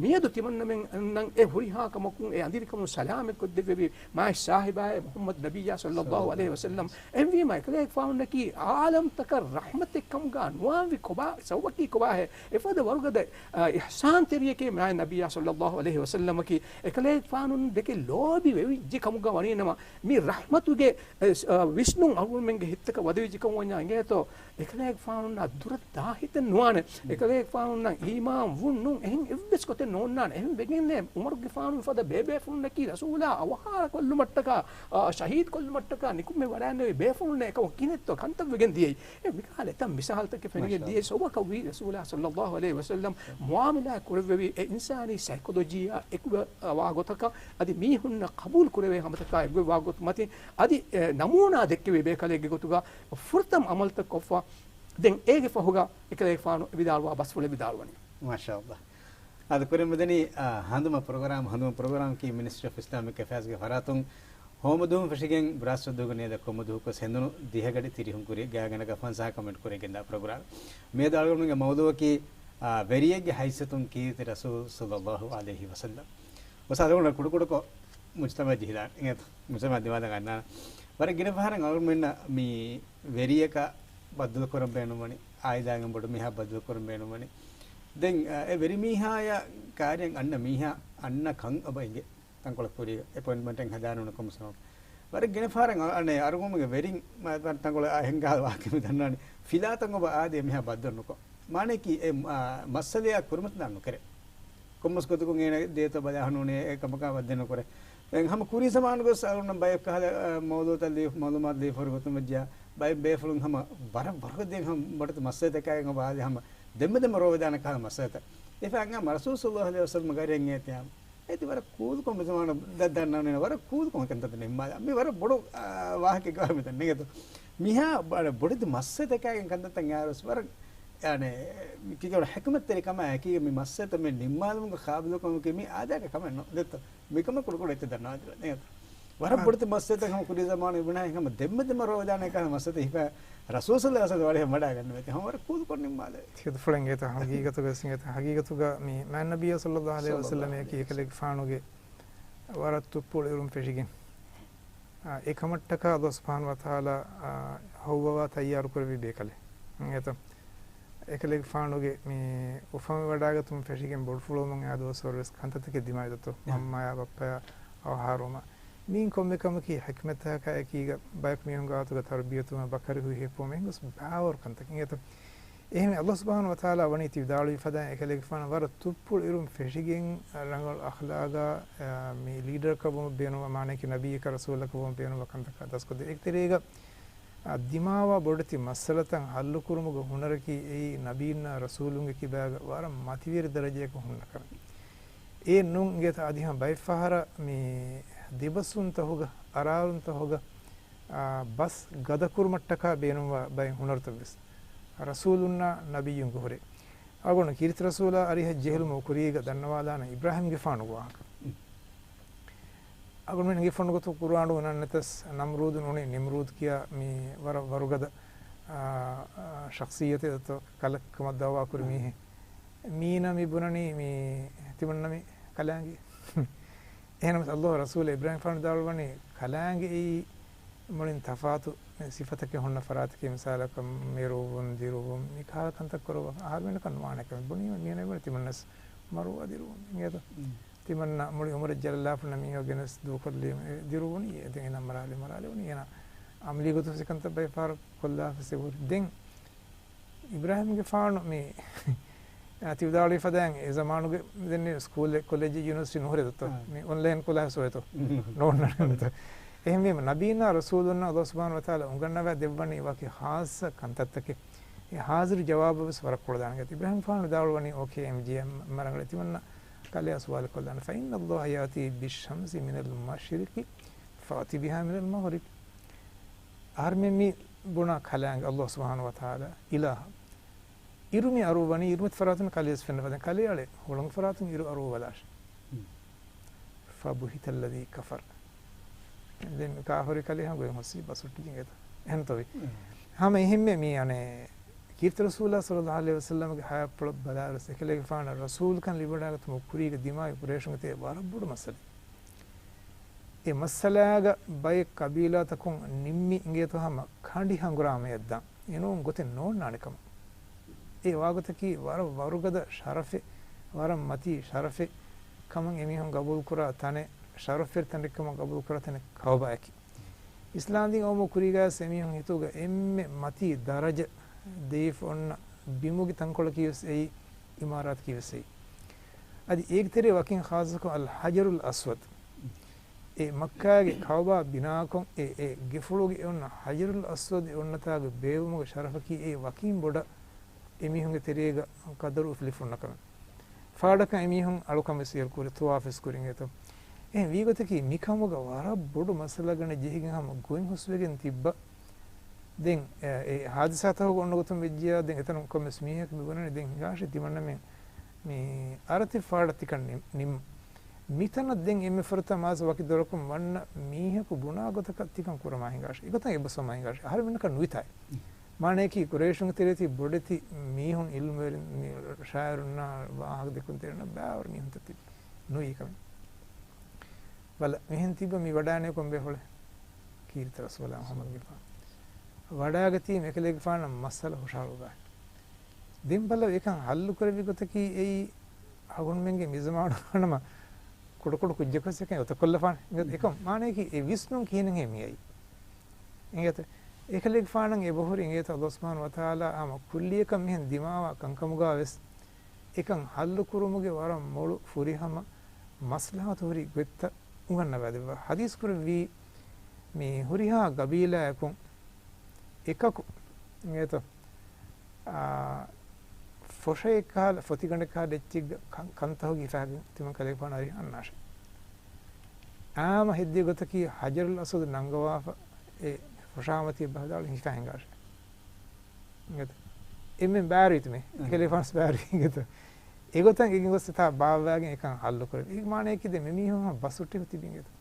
މިއަދު ތިމަންނަމެން އަންނަން އެ ހުރިހާ ކަމަކުން އެ އަނދިރިކަމުން ސަލާމަތް ކޮށްދެއްވެވި މާތް ސާހިބާއޭ މުޙައްމަދު ނަބިއްޔާ ޞައްލައްލާހު ޢަލައިހި ވަސައްލަމް. އެހެންވީމަ އެކަލޭގެފާނުންނަކީ ޢާލަމްތަކަށް ރަޙްމަތެއް ކަމުގަ ނުވާންވީ ކޮބާ ސަބަބަކީ ކޮބާހޭ؟ އެފަދަ ވަރުގަދަ، އަ، އިޙްސާންތެރިއެކޭ މާތް ނަބިއްޔާ ޞައްލައްލާހު ޢަލައިހި ވަސައްލަމަކީ އެކަލޭގެފާނުން ދެކެ ލޯބި ވެވިއްޖެ ކަމުގަ ވަނީނަމަ، މި ރަޙްމަތުގެ، އެ، އަ، ވިސްނުން އަޅުގަނޑުމެންގެ ހިތްތަކަށް ވަދެވިއްޖެ ކަމަށް ވަންޏާ އިނގޭތޯ، އެކަލޭގެފާނުންނާ ދުރަށް ދާހިތެއް ނުވާނެ. އެކަލޭގެފާނުންނަށް އީމާން ވުން ނޫން. އެހެން އެއްވެސް ގޮތެއް ނޯންނާނެ. އެހެން ވެގެންނޭ ޢުމަރުގެފާނު ފަދަ ބޭބޭފުޅުންނަކީ ރަސޫލާ އަވަހާރަކޮށްލުމަށްޓަކާ، އާ، ޝަހީދުކޮށްލުމަށްޓަކާ ނިކުމެ ވަޑައިންނެވި ބޭފުޅުންނޭ އެކަމަށް ކިހިނެއްތޯ ކަންތައް ވެގެން ދިޔައީ. އެ މިކަހަލަ އެތައް މިސާލުތަކެއް ފެނިގެން ދިޔައީ. ސަބަބަކަށްވީ ރަސޫލާ ޞައްލައްލާހު ޢަލައިހި ވަސައްލަމް މުޢާމަލާތް ކުރެއްވެވި އެ އިންސާނީ ސައިކޮލޮޖީއާ އެކުގަ ވާ ގޮތަކަށް އަދި މީހުންނަށް ޤަބޫލު ކުރެވޭ ހަމަތަކާ އެކުގަ ވާ ގޮތު މަތިން އަދި، އެ، ނަމޫނާ ދެއްކެވި ބޭކަލެއްގެ ގޮތުގަ ފުރަތަމަ އަމަލުތައް ކޮށްފަ. ދެން އޭގެ ފަހުގަ އެކަލޭގެފާނު ވިދާޅުވާ ބަސްފުޅެއް ވިދާޅުވަނީ. މާޝާﷲ. އާދެ، ކުރިން މިދަނީ، އާ، ހަނދުމަ ޕްރޮގްރާމް، ހަނދުމަ ޕްރޮގްރާމް ކީ މިނިސްޓްރީ އޮފް އިސްލާމިކް އެފެއާޒްގެ ފަރާތުން ހޯމަދުވަހުން ފެށިގެން ބުރާސްފަތި ދުވަހުގަ ނިޔަދަ ކޮންމެ ދުވަހަކުވެސް ހެނދުނު ދިހަ ގަޑި ތިރީހުން ކުރި ގާތްގަނޑަކަށް ފަންސާހަކަށް މިނިޓް ކުރި ގެންދާ ޕްރޮގްރާމް. މިއަދު އަޅުގަނޑުގެ މައުޟޫޢަކީ، އާ، ވެރިއެއްގެ ހައިސިއްޔަތުން ކީރިތި ރަސޫލު ޞައްލައްލާހު ޢަލައިހި ވަސައްލަމް. އުސްތާޛު، އަޅުގަނޑު ކުޑަކުޑަކޮށް މުޖްތަމަޢަށް ޖެހިދާނެ. އިނގޭތަ؟ މުޖްތަމަޢަށް ދިމާލަށް ގަންނާނެ. ވަރަށް ގިނަ ފަހަރަށް އަޅުގަނޑުމެންނަށް މި ވެރިޔަކަށް ބައްދަލުކުރަން ބޭނުންވަނީ، އާއިލާގެ ބޮޑު މީހާ ބައްދަލުކުރަން ބޭނުންވަނީ. ދެން، އަ، އެ ވެރި މީހާޔަށް ކާރިޔަށް އަންނަ މީހާ އަންނަ ކަން އެބަ އިނގޭ. ތަންކޮޅެއް ކުރީގަ އެޕޮއިންޓްމަންޓެއް ހަދާނެ އުނަކަމު ސަބަބު. ވަރަށް ގިނަ ފަހަރަށް އަ-، އަނެއް އަރުގަނޑުމެންގެ ވެރިން މަ-، ތަ-، ތަންކޮޅެއް އާ ހިނގާ ވާހަކަ މި ދަންނާނީ. ފިލާތައް އެބަ އާދޭ މީހާ ބައްދަލު ނުކޮށް. މާނައަކީ އެ، އާ، މައްސަލަޔާ ކުރިމަތިލާން ނުކެރޭ. ކޮންމެސް ގޮތަކުން އޭނަ ދޭތޯ ބަލާ ނޫނޭ އެ ކަމަކާ ބައްދަލު ނުކުރޭ. ދެން ހަމަ ކުރީ ޒަމާނުގަސް އަޅުގަނޑު ބައެއް ކަހަލަ، އާ، މައުލޫއަތަށް ލިޔު-، މައުލޫމާތު ލިޔެފަ ހުރި ގޮތުން ވެއްޖެއްޔާ، ބައެއް ބޭފުޅުން ހަމަ ވަރަށް ވަރުގަދަ ދެން ހަމަ ބޮޑެތި މައްސަލަތަކާގެން އޮބާލި ހަމަ ދެންމެ ދެންމެ ރޯވެދާނެ ކަހަލަ މައްސަލަތައް. އެފައި އަންގާ ރަސޫލު ޞައްލައްލާހު ޢަލައިހި ވަސައްލަމް ގާރިއަށް އޭތި އާ. އޭތި ވަރަށް ކޫލުކޮށް މި ޒަމާނު ދަ-، ދަންނަވަނީ ވަރަށް ކޫލުކޮށް ކަންތައް ނިންމާލާ. މި ވަރަށް ބޮޑު، އާ، ވާހަކައެއް ގާ މިތަން ނެގެތޯ. މިހާ ބަ-، ބޮޑެތި މައްސަލަތަކާގެން ކަންތައްތައް އައިސް ވަރަށް، ޔާނީ، ކިކެވުނު ޙިކުމަތްތެރި ކަމާ އެކީގަ މި މައްސަލަތައް މި ނިންމާލުމުގެ ޤާބިލުކަމަކީ މި އާދައިގެ ކަމެއް ނޫން. ދެއްތޯ. މިކަމަށް ކުޑަކުޑަ އެއްޗެއް ދަންނަވާދޭން. ވަރަށް ބޮޑެތި މައްސަލަތައް ހަމަ ކުރީ ޒަމާނު އިބުނާހި ހަމަ ދެންމެ ދެންމެ ރޯވެދާނެ ކަހަލަ މައްސަލަތައް ހިފާ ރަސޫލު ޞައްލައްލާހު ޢަލައިހި ވަސައްލަމް ވަޑައިގަންނަވަތި. ހަމަ ވަރަށް ކޫލުކޮށް ނިންމާލެވެތި. ތިކެތު ފުޅެން އިނގޭތަ ހަގީގަތުގަ އިނގޭތަ ހަގީގަތުގަ މި މާތް ނަބިއްޔާ ޞައްލައްލާހު ޢަލައިހި ވަސައްލަމަކީ އެކަލޭގެފާނުގެ ވަރަށް ތުއްޕުޅު އިރުން ފެށިގެން، އާ، އެކަމަށްޓަކާ ﷲ ސުބްޙާނަހޫ ވަތަޢާލާ، އާ، ހޮއްވަވާ ތައްޔާރު ކުރެއްވި ބޭކަލެއް. އިނގޭތަ؟ އެކަލޭގެފާނުގެ މި އުފަންވެވަޑާގަތުމުން ފެށިގެން ބޮޑުފުޅުވުމުން އެއާ ދުވަސްވަރުވެސް ކަންތައްތަކެއް ދިމާވިދަތޯ؟ މަންމަޔާ ބައްޕަޔާ އަވަހާރަވުމަށް. މިއިން ކޮންމެ ކަމަކީ ޙިކްމަތްތަކާ އެކީގަ ބަޔަކު މީހުންގެ ގާތުގަ ތަރުބިޔަތުވުމެއް، ބަކަރި ހުއި ހިއްޕުވުމެއް އެހެން ގޮސް ބާވަރު ކަންތައް. އިނގޭތަ؟ އެހެން ﷲ ސުބްޙާނަހޫ ވަތަޢާލާ ވަނީ ތި ވިދާޅުވި ފަދައިން އެކަލޭގެފާނު ވަރަށް ތުއްޕުޅު އިރުން ފެށިގެން ރަނގަޅު އަޚްލާގާ، އާ، މި ލީޑަރަކަށް ވުމަށް ބޭނުންވާ، މާނައަކީ ނަބިއްޔަކަށް ރަސޫލަކަށް ވުމަށް ބޭނުންވާ ކަންތަކާ ދަސްކޮށްދޭ. އޭގެ ތެރޭގަ، އާ، ދިމާވާ ބޮޑެތި މައްސަލަތައް ޙައްލުކުރުމުގެ ހުނަރަކީ އެއީ ނަބީންނާ ރަސޫލުންގެ ކިބާގަ ވަރަށް މަތިވެރި ދަރަޖަޔަކު ހުންނަ ކަމެއް. އެ ނޫން އިނގޭތަ އަދި ހަމަ ބައެއް ފަހަރަށް މި ދެބަސްވުންތަހުގަ، އަރާރުންތަހުގަ، އާ، ބަސް ގަދަކުރުމަށްޓަކާ ބޭނުންވާ ބައެއް ހުނަރުތައްވެސް ރަސޫލުންނާ ނަބިއްޔުންގެ ހުރެ. އަޅުގަނޑު ކީރިތި ރަސޫލާ އަރިހަށް ޖެހިލުމުގެ ކުރީގަ ދަންނަވާލާނެ އިބްރާހީމްގެފާނުގެ ވާހަކަ. އަޅުގަނޑުމެން އެނގިފަންނު ގޮތުން ޤުރުއާނުގަ އޮންނަން ނެތަސް ނަމްރޫދު ނޫނީ ނިމްރޫދު ކިޔާ މި ވަރަށް ވަރުގަދަ، އާ، އާ، ޝަޚްޞިއްޔަތެއް ދަތޯ ކަލެއްކަމަށް ދަޢުވާ ކުރި މީހެއް. މީނަ މި ބުނަނީ މި ތިމަންނަ މި ކަލާނގެ. އެހެނަސް ﷲ ރަސޫލު އިބްރާހީމްގެފާނު ވިދާޅުވަނީ ކަލާނގެ އެއީ މުޅިން ތަފާތު ސިފަތަކެއް ހުންނަ ފަރާތަކީ، މިސާލަކަށް މެރުވުން، ދިރުވުން، މި ކަހަލަ ކަންތައް ކުރައްވާ އަހަރުމެންނަކަށް ނުވާނެ ކަމެއް ބުނީމަ، މީނަ ބުނީ ތިމަންނަސް މަރުވާ ދިރުވުން އިނގޭތަ؟ ތިމަންނަ މުޅި އުމުރެއް ޖަލަށް ލާފަ މީހަކު ގެނެސް ދޫކޮށްލީ ދިރުވުނީ، ދެން އޭނަ މަރާލި، މަރާލެވުނީ، އޭނަ އަމަލީ ގޮތުން ސިކަންތައް ބައެއް ފަހަރަށް ކޮށްލާފަ ސެވުރި. ދެން އިބްރާހީމްގެފާނު މި ތި ވިދާޅުވި ފަދައިން އެ ޒަމާނުގެ ދެން ސްކޫލެއް، ކޮލެޖެއް، ޔުނިވަރސިޓީ ނުހުރޭ ދޯ؟ މި އޮންލައިން ކޮލާ ސޮއިތޯ؟ ނޯންނަންތަ؟ އެހެންވީމަ، ނަބީންނާ ރަސޫލުންނަށް ﷲ ސުބްޙާނަހޫ ވަތަޢާލާ އުނގަންނަވާ ދެއްވަނީ ވަކި ޚާއްޞަ ކަންތައްތަކެއް. އެ ޙާޟިރު ޖަވާބަށް ވެސް ވަރަށް ކުޅަދާނަ ގޮތް. އިބްރާހީމްގެފާނު ވިދާޅުވަނީ، އޯކޭ، އެމްޖީއެމް މަރަނގަޅެ ތިމަންނަ ކަލެއަށް ސުވާލެއް ކޮށްލާނެ. فإن الله يأتي بالشمس من المشرق فأت بها من المغرب. އަހަރުމެން މި ބުނާ ކަލާނގެ ﷲ ސުބްޙާނަހޫ ވަތަޢާލާ އިލާހަށް. އިރު މި އަރުއްވަނީ، އިރުމަތި ފަރާތުން ކަލޭ ވެސް ފެންނަ ފަދަ ކަލޭ އަޅެ ހުޅަނގު ފަރާތުން އިރު އަރުއްވަލާށޭ. فبهت الذي كفر. ދެން ކާފަރު ކަލޭ ހަމަ ގޮތް ހުސްވީ ބަސް ހުއްޓި ޖިނގޭތަ. އެހެންތޯވީ. ހަމަ އެހެންމެ މީ އަނެއް ކީރިތި ރަސޫލާ ޞައްލައްލާހު ޢަލައިހި ވަސައްލަމްގެ ޙަޔާތްޕުޅަށް ބަލާއިރު އެކަލޭގެފާނަށް ރަސޫލުކަން ލިބިވަޑައިގަތުމުގެ ކުރީގަ ދިމާވި ޤުރައިޝުންގެ ތެރޭ ވަރަށް ބޮޑު މައްސަލައެއް. އެ މައްސަލާގަ ބައެއް ޤަބީލާތަކުން ނިންމި އިނގޭތޯ ހަމަ ކަނޑި ހަނގުރާމައަށް ދާން. އެނޫން ގޮތެއް ނޯންނާނެ ކަމަށް. އެ ވާގޮތަކީ ވަރަށް ވަރުގަދަ ޝަރަފެއް، ވަރަށް މަތީ ޝަރަފެއް ކަމަށް އެމީހުން ގަބޫލުކުރާ ތަނެއް، ޝަރަފްވެރި ތަނެއް ކަމަށް ގަބޫލުކުރާ ތަނެއް ކައުބާއަކީ. އިސްލާމްދީން އައުމުގެ ކުރީގައި އެމީހުން ހިތުގަ އެންމެ މަތީ ދަރަޖަ ދެވިފަ އޮންނަ ބިމުގެ ތަންކޮޅަކީވެސް އެއީ އިމާރާތަކީވެސް އެއީ. އަދި އޭގެ ތެރޭ ވަކިން ޚާއްޞަކޮށް އަލް ޙަޖަރުލް އަސްވަދު. އެ މައްކާގެ ކައުބާ ބިނާކޮށް އެ، އެ ގެފުޅުގެ އެ އޮންނަ ޙަޖަރުލް އަސްވަދު އެ އޮންނަތާގެ ބޭއްވުމުގެ ޝަރަފަކީ އެ ވަކިން ބޮޑަށް އެމީހުންގެ ތެރޭގަ ޤަދަރު އުފުލިފަ އޮންނަ ކަމެއް. ފާޑަކަށް އެމީހުން އަޅުކަން ވެސް އިރުކުރި، ޠަވާފު ވެސް ކުރި އިނގޭތޯ. އެހެން ވީގޮތަކީ މިކަމުގަ ވަރަށް ބޮޑު މައްސަލަ ގަނެ ޖެހިގެން ހަމަ ގޮތް ހުސްވެގެން ތިއްބަ. ދެން، އެ، އެ ޙާދިސާތަކުގަ އޮންނަ ގޮތުން ވެއްޖިޔާ، ދެން އެތަނުން ކޮންމެސް މީހަކު މި ބުނަނީ ދެން ހިނގާށޭ ތިމަންނަމެން މި އަރަތި ފާޑަށް ތިކަން ނި-، ނިންމު. މިތަނަށް ދެން އެންމެ ފުރަތަމަ މާޒް ވަކި ދޮރަކުން ވަންނަ މީހަކު ބުނާ ގޮތަކަށް ތިކަން ކުރަމާ ހިނގާށޭ. އެގޮތަށް އެއްބަސްވަމާ ހިނގާށޭ. އަހަރެން މިންނަކަށް ނުވިތާއި. މާނަޔަކީ ޤުރައިޝުންގެ ތެރޭ ތި ބޮޑެތި މީހުން، ޢިލްމުވެރިން، ޝާއިރުންނާ ވާހަކަ ދެއްކުންތެރިންނާ ބައިވަރު މީހުންތައް ތި ނުވީ ކަމެއް. ބަލަ، މިހެން ތިއްބަ މި ވަޑާނެ ކޮން ބޭފުޅެއް؟ ކީރިތި ރަސޫލާ މުޙައްމަދުގެފާނު. ވަޑާގަތީ އެކަލޭގެފާނަށް މައްސަލަ ހުށަހަޅުއްވާ. ދެން ބަލަ، އެކަން ހައްލު ކުރެއްވި ގޮތަކީ އެއީ އަޅުގަނޑުމެންގެ މިޒަމާނުގަ ނަމަ ކުޑަކުޑަ ކުއްޖަކުވެސް އެކަން އޮތަކޮށްލަފާނެ. އެކަން މާނަޔަކީ އެ ވިސްނުން ކިހިނެއްހޭ މިއައީ. އިނގޭތަ؟ އެކަލޭގެފާނަށް އެބަހުރި އިނގޭތަ ﷲ ސުބްޙާނަހޫ ވަތަޢާލާ ހަމަ ކުއްލިއަކަށް މިހެން ދިމާވާ ކަންކަމުގަ ވެސް އެކަން ހައްލު ކުރުމުގެ ވަރަށް މޮޅު ފުރިހަމަ މަސްލަހަތު ހުރި ގޮތްތައް އުނގަންނަވާދެއްވާ. ޙަދީޘް ކުރެއްވީ މި ހުރިހާ ގަބީލާއަކުން އެކަކު އިނގޭތަ؟ އާ، ފޮށައެއް ކަހަލަ، ފޮތިގަނޑެއް ކަހަލަ އެއްޗެއްގަ ކަން-، ކަންތަހުގެ ހިފާގެން ތިމަން ކަލޭގެފާނު އަރިހަށް އަންނާށޭ. އާމަ ހެއްދި ގޮތަކީ ޙަޖަރުލް އަސްވަދު ނަންގަވާފަ އެ ފޮށާ މަތި ބަހަދާޅު ހިފާ ހިނގާށޭ. އިނގޭތަ؟ އެންމެން ބާރުވީތަ މި؟ އެކަލޭގެފާނު ވެސް ބާރުވީ އިނގޭތަ؟ އެގޮތަށް އެގި ގޮސް އެތާ ބާއްވާގެން އެކަން ހައްލު ކުރެވި. އޭގެ މާނަޔަކީ ދެން މި މީހުން ހަމަ ބަސްހުއްޓިފަ ތިބި އިނގޭތަ؟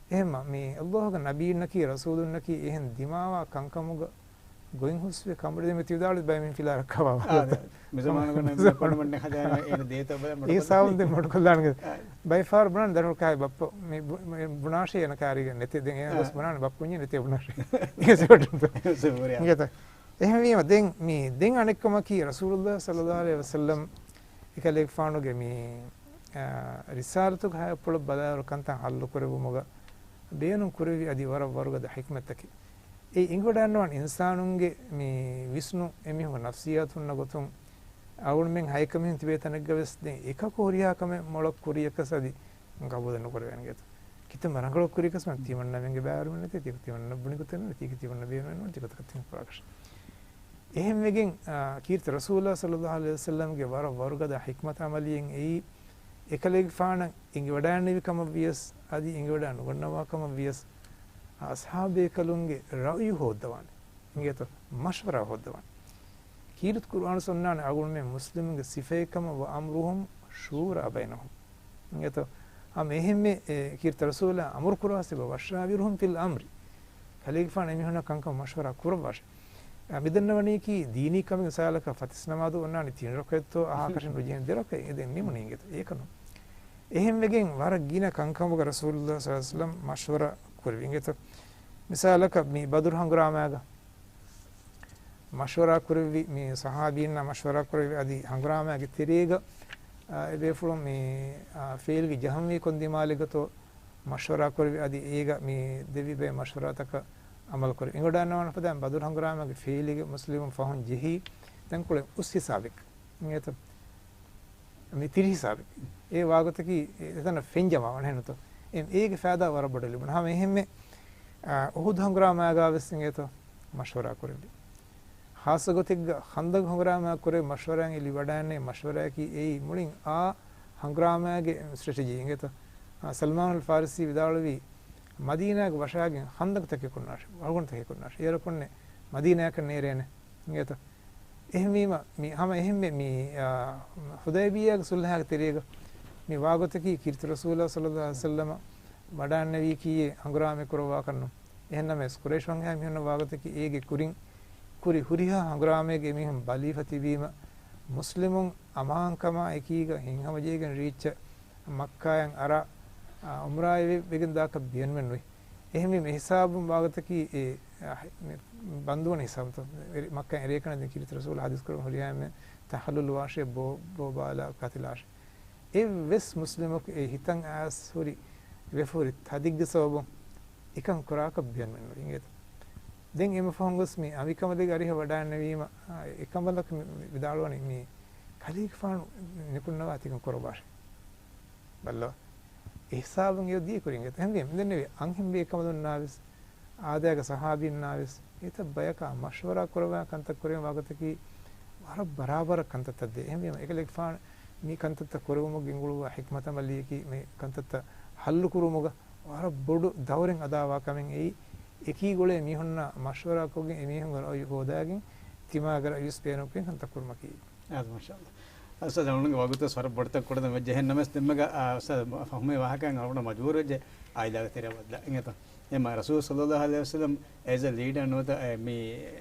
އެހެންމަ، މި ﷲ ގެ ނަބީންނަކީ ރަސޫލުންނަކީ އެހެން ދިމާވާ ކަންކަމުގަ ގޮތް ހުސްވެ ކަނބޮޑި ދެމި ތި ވިދާޅުވި ބައެއް މި ފިލާ ރައްކާވާ ވާހަކަތައް. މި ޒަމާނުގަ ނަން މި ބައްޕަ ނަމަ ނެހަދާނެ އޭނަ ދޭތޯ ބަލަ މަޑުކޮށްލާނެ. އޭ ސާވުން ދެ މަޑުކޮށްލާނެ. ބައެއް ފަހަރު ބުނާނެ ދަރިފުޅު ކާއި ބައްޕަ މި ބު-، މި ބުނާށޭ އޭނަ ކާރީގަ ނެތޭ. ދެން އޭނަ ގޮސް ބުނާނެ ބައްޕު އިންޏޭ ނެތޭ ބުނާށޭ. އިނގޭތަ؟ އެހެންވީމަ ދެން މި ދެން އަނެއްކަމަކީ ރަސޫލުﷲ ޞައްލައްލާހު ޢަލައިހި ވަސައްލަމް އެކަލޭގެފާނުގެ މި، އާ، ރިސާލަތުގެ ހައިޕުޅަށް ބަލާއިރު ކަންތައް ހައްލު ކުރެއްވުމުގަ ބޭނުން ކުރެއްވި އަދި ވަރަށް ވަރުގަދަ ޙިކްމަތްތަކެއް. އެ އިނގިވަޑައިގަންނަވާނެ އިންސާނުންގެ މި ވިސްނުން އެމީހުންގެ ނަފްސިއްޔާތު ހުންނަ ގޮތުން އަޅުގަނޑުމެން ހައެއްކަ މީހުން ތިބޭ ތަނެއްގަ ވެސް ދެން އެކަކު ހުރިހާ ކަމެއް މޮޅަށް ކުރިޔަކަސް އަދި ގަބޫލެއް ނުކުރެވޭނެ އިނގޭތަ؟ ކިތަންމެ ރަނގަޅަށް ކުރިޔަކަސް މަ ތިމަންނަމެންގެ ބާރުމެއް ނެތޭ، ތި ތިމަންނަ ބުނި ގޮތެއް ނެތޭ، ތީކީ ތިމަންނަ ބޭނުމެއް ނެތޭ، ގޮތަކަށް ތިން ކުރާކަށް. އެހެންވެގެން، އާ، ކީރިތި ރަސޫލާ ޞައްލައްލާހު ޢަލައިހި ވަސައްލަމްގެ ވަރަށް ވަރުގަދަ ޙިކްމަތު ޢަމަލީއެއް އެއީ، އެކަލޭގެފާނަށް އިނގިވަޑައިގެންނެވި ކަމަށް ވިޔަސް، އަދި އިނގިވަޑައި ނުގަންނަވާ ކަމަށް ވިޔަސް، އަޞްޙާބޭކަލުންގެ ރައުޔު ހޯއްދަވާނެ. އިނގޭތޯ؟ މަޝްވަރާ ހޯއްދަވާނެ. ކީރިތި ޤުރުއާނު ސުންނާނެ އަޅުގަނޑުމެން މުސްލިމުންގެ ސިފައެއް ކަމަށް، وأمرهم شورى بينهم. އިނގޭތޯ؟ ހަމަ އެހެންމެ، އެ، ކީރިތި ރަސޫލާ އަމުރު ކުރާ ސިފަ، وشاورهم في الأمر. ކަލޭގެފާނު އެމީހުންނާ ކަންކަން މަޝްވަރާ ކުރައްވާށޭ. އަ، މިދަންނަވަނީކީ ދީނީ ކަމެއް މިސާލަކަށް ފަތިސް ނަމާދު އޮންނާނީ ތިން ރަކުޢަތްތޯ އަހާކަށެއް ނުޖެހެނީ ދެ ރަކުޢަތް. އެ ދެން ނިމުނީ އިނގޭތޯ؟ އެކަން ނޫން. އެހެންވެގެން ވަރަށް ގިނަ ކަންކަމުގަ ރަސޫލުﷲ ޞައްލައްލާހު ޢަލައިހި ވަސައްލަމް މަޝްވަރާ ކުރެއްވި އިނގޭތޯ؟ މިސާލަކަށް މި ބަދުރު ހަނގުރާމާގަ މަޝްވަރާ ކުރެއްވި، މި ޞަޙާބީންނާ މަޝްވަރާ ކުރެއްވި އަދި ހަނގުރާމާގެ ތެރޭގަ، އާ، އެބޭފުޅުން މި، އާ، ފެއިލްގެ ޖަހަންވީ ކޮން ދިމާލެއްގަތޯ މަޝްވަރާ ކުރެއްވި އަދި އޭގަ މި ދެއްވި ބައެއް މަޝްވަރާތަކަށް ޢަމަލު ކުރި. އިނގިވަޑައިގަންނަވާނެ ފަދައިން ބަދުރު ހަނގުރާމާގެ ފެއިލްގެ މުސްލިމުން ފަހުން ޖެހީ ތަންކޮޅެއް އުސް ހިސާބެއް. އިނގޭތޯ؟ މި ތިރި ހިސާބެއް. އެ ވާގޮތަކީ އެ ތަނަށް ފެން ޖަމާވާނެ ހެންނުތޯ؟ އެ، އޭގެ ފައިދާ ވަރަށް ބޮޑަށް ލިބުނު. ހަމަ އެހެންމެ، އާ، އުޙުދު ހަނގުރާމާގާ ވެސް އިނގޭތޯ މަޝްވަރާ ކުރެއްވި. ޚާއްޞަ ގޮތެއްގަ ޚަންދަޤު ހަނގުރާމާ ކުރެއްވި މަޝްވަރާއިން ލިބިވަޑައިގެންނެވި މަޝްވަރާއަކީ އެއީ މުޅިން އާ ހަނގުރާމާގެ ސްޓްރެޓެޖީ އިނގޭތޯ. އާ، ސަލްމާނުލް ފާރިސީ ވިދާޅުވީ، މަދީނާގެ ވަށާގެން ހަންދަގުތަކެއް ކުންނާށި، ވަޅުގަނޑުތަކެއް ކުންނާށި. އޭރަކުންނެ މަދީނާއަކަށް ނޭރޭނެ. އިނގޭތަ؟ އެހެންވީމަ، މި ހަމަ އެހެންމެ މި، އާ، ހުދައިބިއްޔާގެ ސުލްހައިގެ ތެރޭގަ މި ވާގޮތަކީ ކީރިތި ރަސޫލާ ޞައްލައްލާހު ޢަލައިހި ވަސައްލަމަ ވަޑާންނެވީކީއޭ ހަނގުރާމަ ކުރައްވާކަށްނު. އެހެންނަމަވެސް، ޤުރައިޝް ވަންހާ މީހުންނަށް ވާގޮތަކީ އޭގެ ކުރިން ކުރި ހުރިހާ ހަނގުރާމައެއްގެ މީހުން ބަލީފަ ތިބީމަ، މުސްލިމުން އަމާންކަމާ އެކީގަ ހިތްހަމަޖެހިގެން ރީއްޗަށް މައްކާއަށް އަރާ، އާ، އުމްރާއެއް ވެ-، ވެގެން ދާކަށް ބިޔަންމެއް ނުވި. އެހެންވީމަ އެ ހިސާބުން ވާގޮތަކީ އެ، އާ، މި ބަންދުވަން ހިސާބުތޯ؟ އެ މައްކާއަށް އެރޭ ކަން ދެން ކީރިތި ރަސޫލާ ޙަދީޘް ކުރަމުން ހުރިހާ އެންމެ ތަޙައްލުލު ވާށޭ، ބޯ، ބޯ ބާލާ ކާތިލާށޭ. އެއްވެސް މުސްލިމަކު އެ ހިތަށް އައިސް ހުރި، ވެފަ ހުރި ތަދެއްގެ ސަބަބުން އެކަން ކުރާކަށް ބިޔަންމެއް ނުވި އިނގޭތަ؟ ދެން އެމަ ފަހުން ގޮސް މި އަނބިކަނބަލީގެ އަރިހަށް ވަޑާންނެވީމަ، އާ، އެކަނބަލަކު މި، މި ވިދާޅުވަނީ މި ކަލޭގެފާނު ނިކުންނަވާ ތިކަން ކުރައްވާށޭ. ބައްލަވާ. އެ ހިސާބުން އެ ދިޔަ ކުރިން އެތަ. އެހެންވީމަ، ދެންނެވި އަންހެން ބޭކަނބަލުންނާވެސް، އާދައިގެ ޞަޙާބީންނާވެސް، އެތައް ބަޔަކާ މަޝްވަރާ ކުރައްވާ ކަންތައް ކުރެވޭ ވަގުތަކީ ވަރަށް ބަރާބަރަށް ކަންތައްތައް ދޭ. އެހެންވީމަ، އެކަލޭގެފާނު މި ކަންތައްތައް ކުރެވުމުގެ އިނގުޅުއްވާ ޙިކްމަތަށް މަލީކީ މި ކަންތައްތައް ޙައްލު ކުރުމުގަ ވަރަށް ބޮޑު ދައުރެއް އަދާވާ ކަމެއް އެއީ، އެކީ ގުޅޭ މީހުންނާ މަޝްވަރާކޮށްގެން އެ މީހުންގެ ރައުޔު ހޯދާގެން، ތިމާގެ ރައުޔުވެސް ބޭނުންކޮށްގެން ކަންތައް ކުރުމަކީ. އާދެ، މާޝާﷲ. އަސް އަޅުގަނޑުގެ ވަގުތު ވަރަށް ބޮޑަތައް ކުޑަތައް ވެއްޖެ. އެހެން ނަމަވެސް ދެންމެގަ، އާ، އުސްތާޛް ފަހުމީ ވާހަކައިން އަޅުގަނޑަށް މަޖުބޫރުވެއްޖެ އާއިލާގެ ތެރެއަށް ވަދާ. އިނގޭތޯ؟ އެމަ ރަސޫލު ޞައްލައްލާހު ޢަލައިހި ވަސައްލަމް as a leader ނުވަތަ، އެ، މި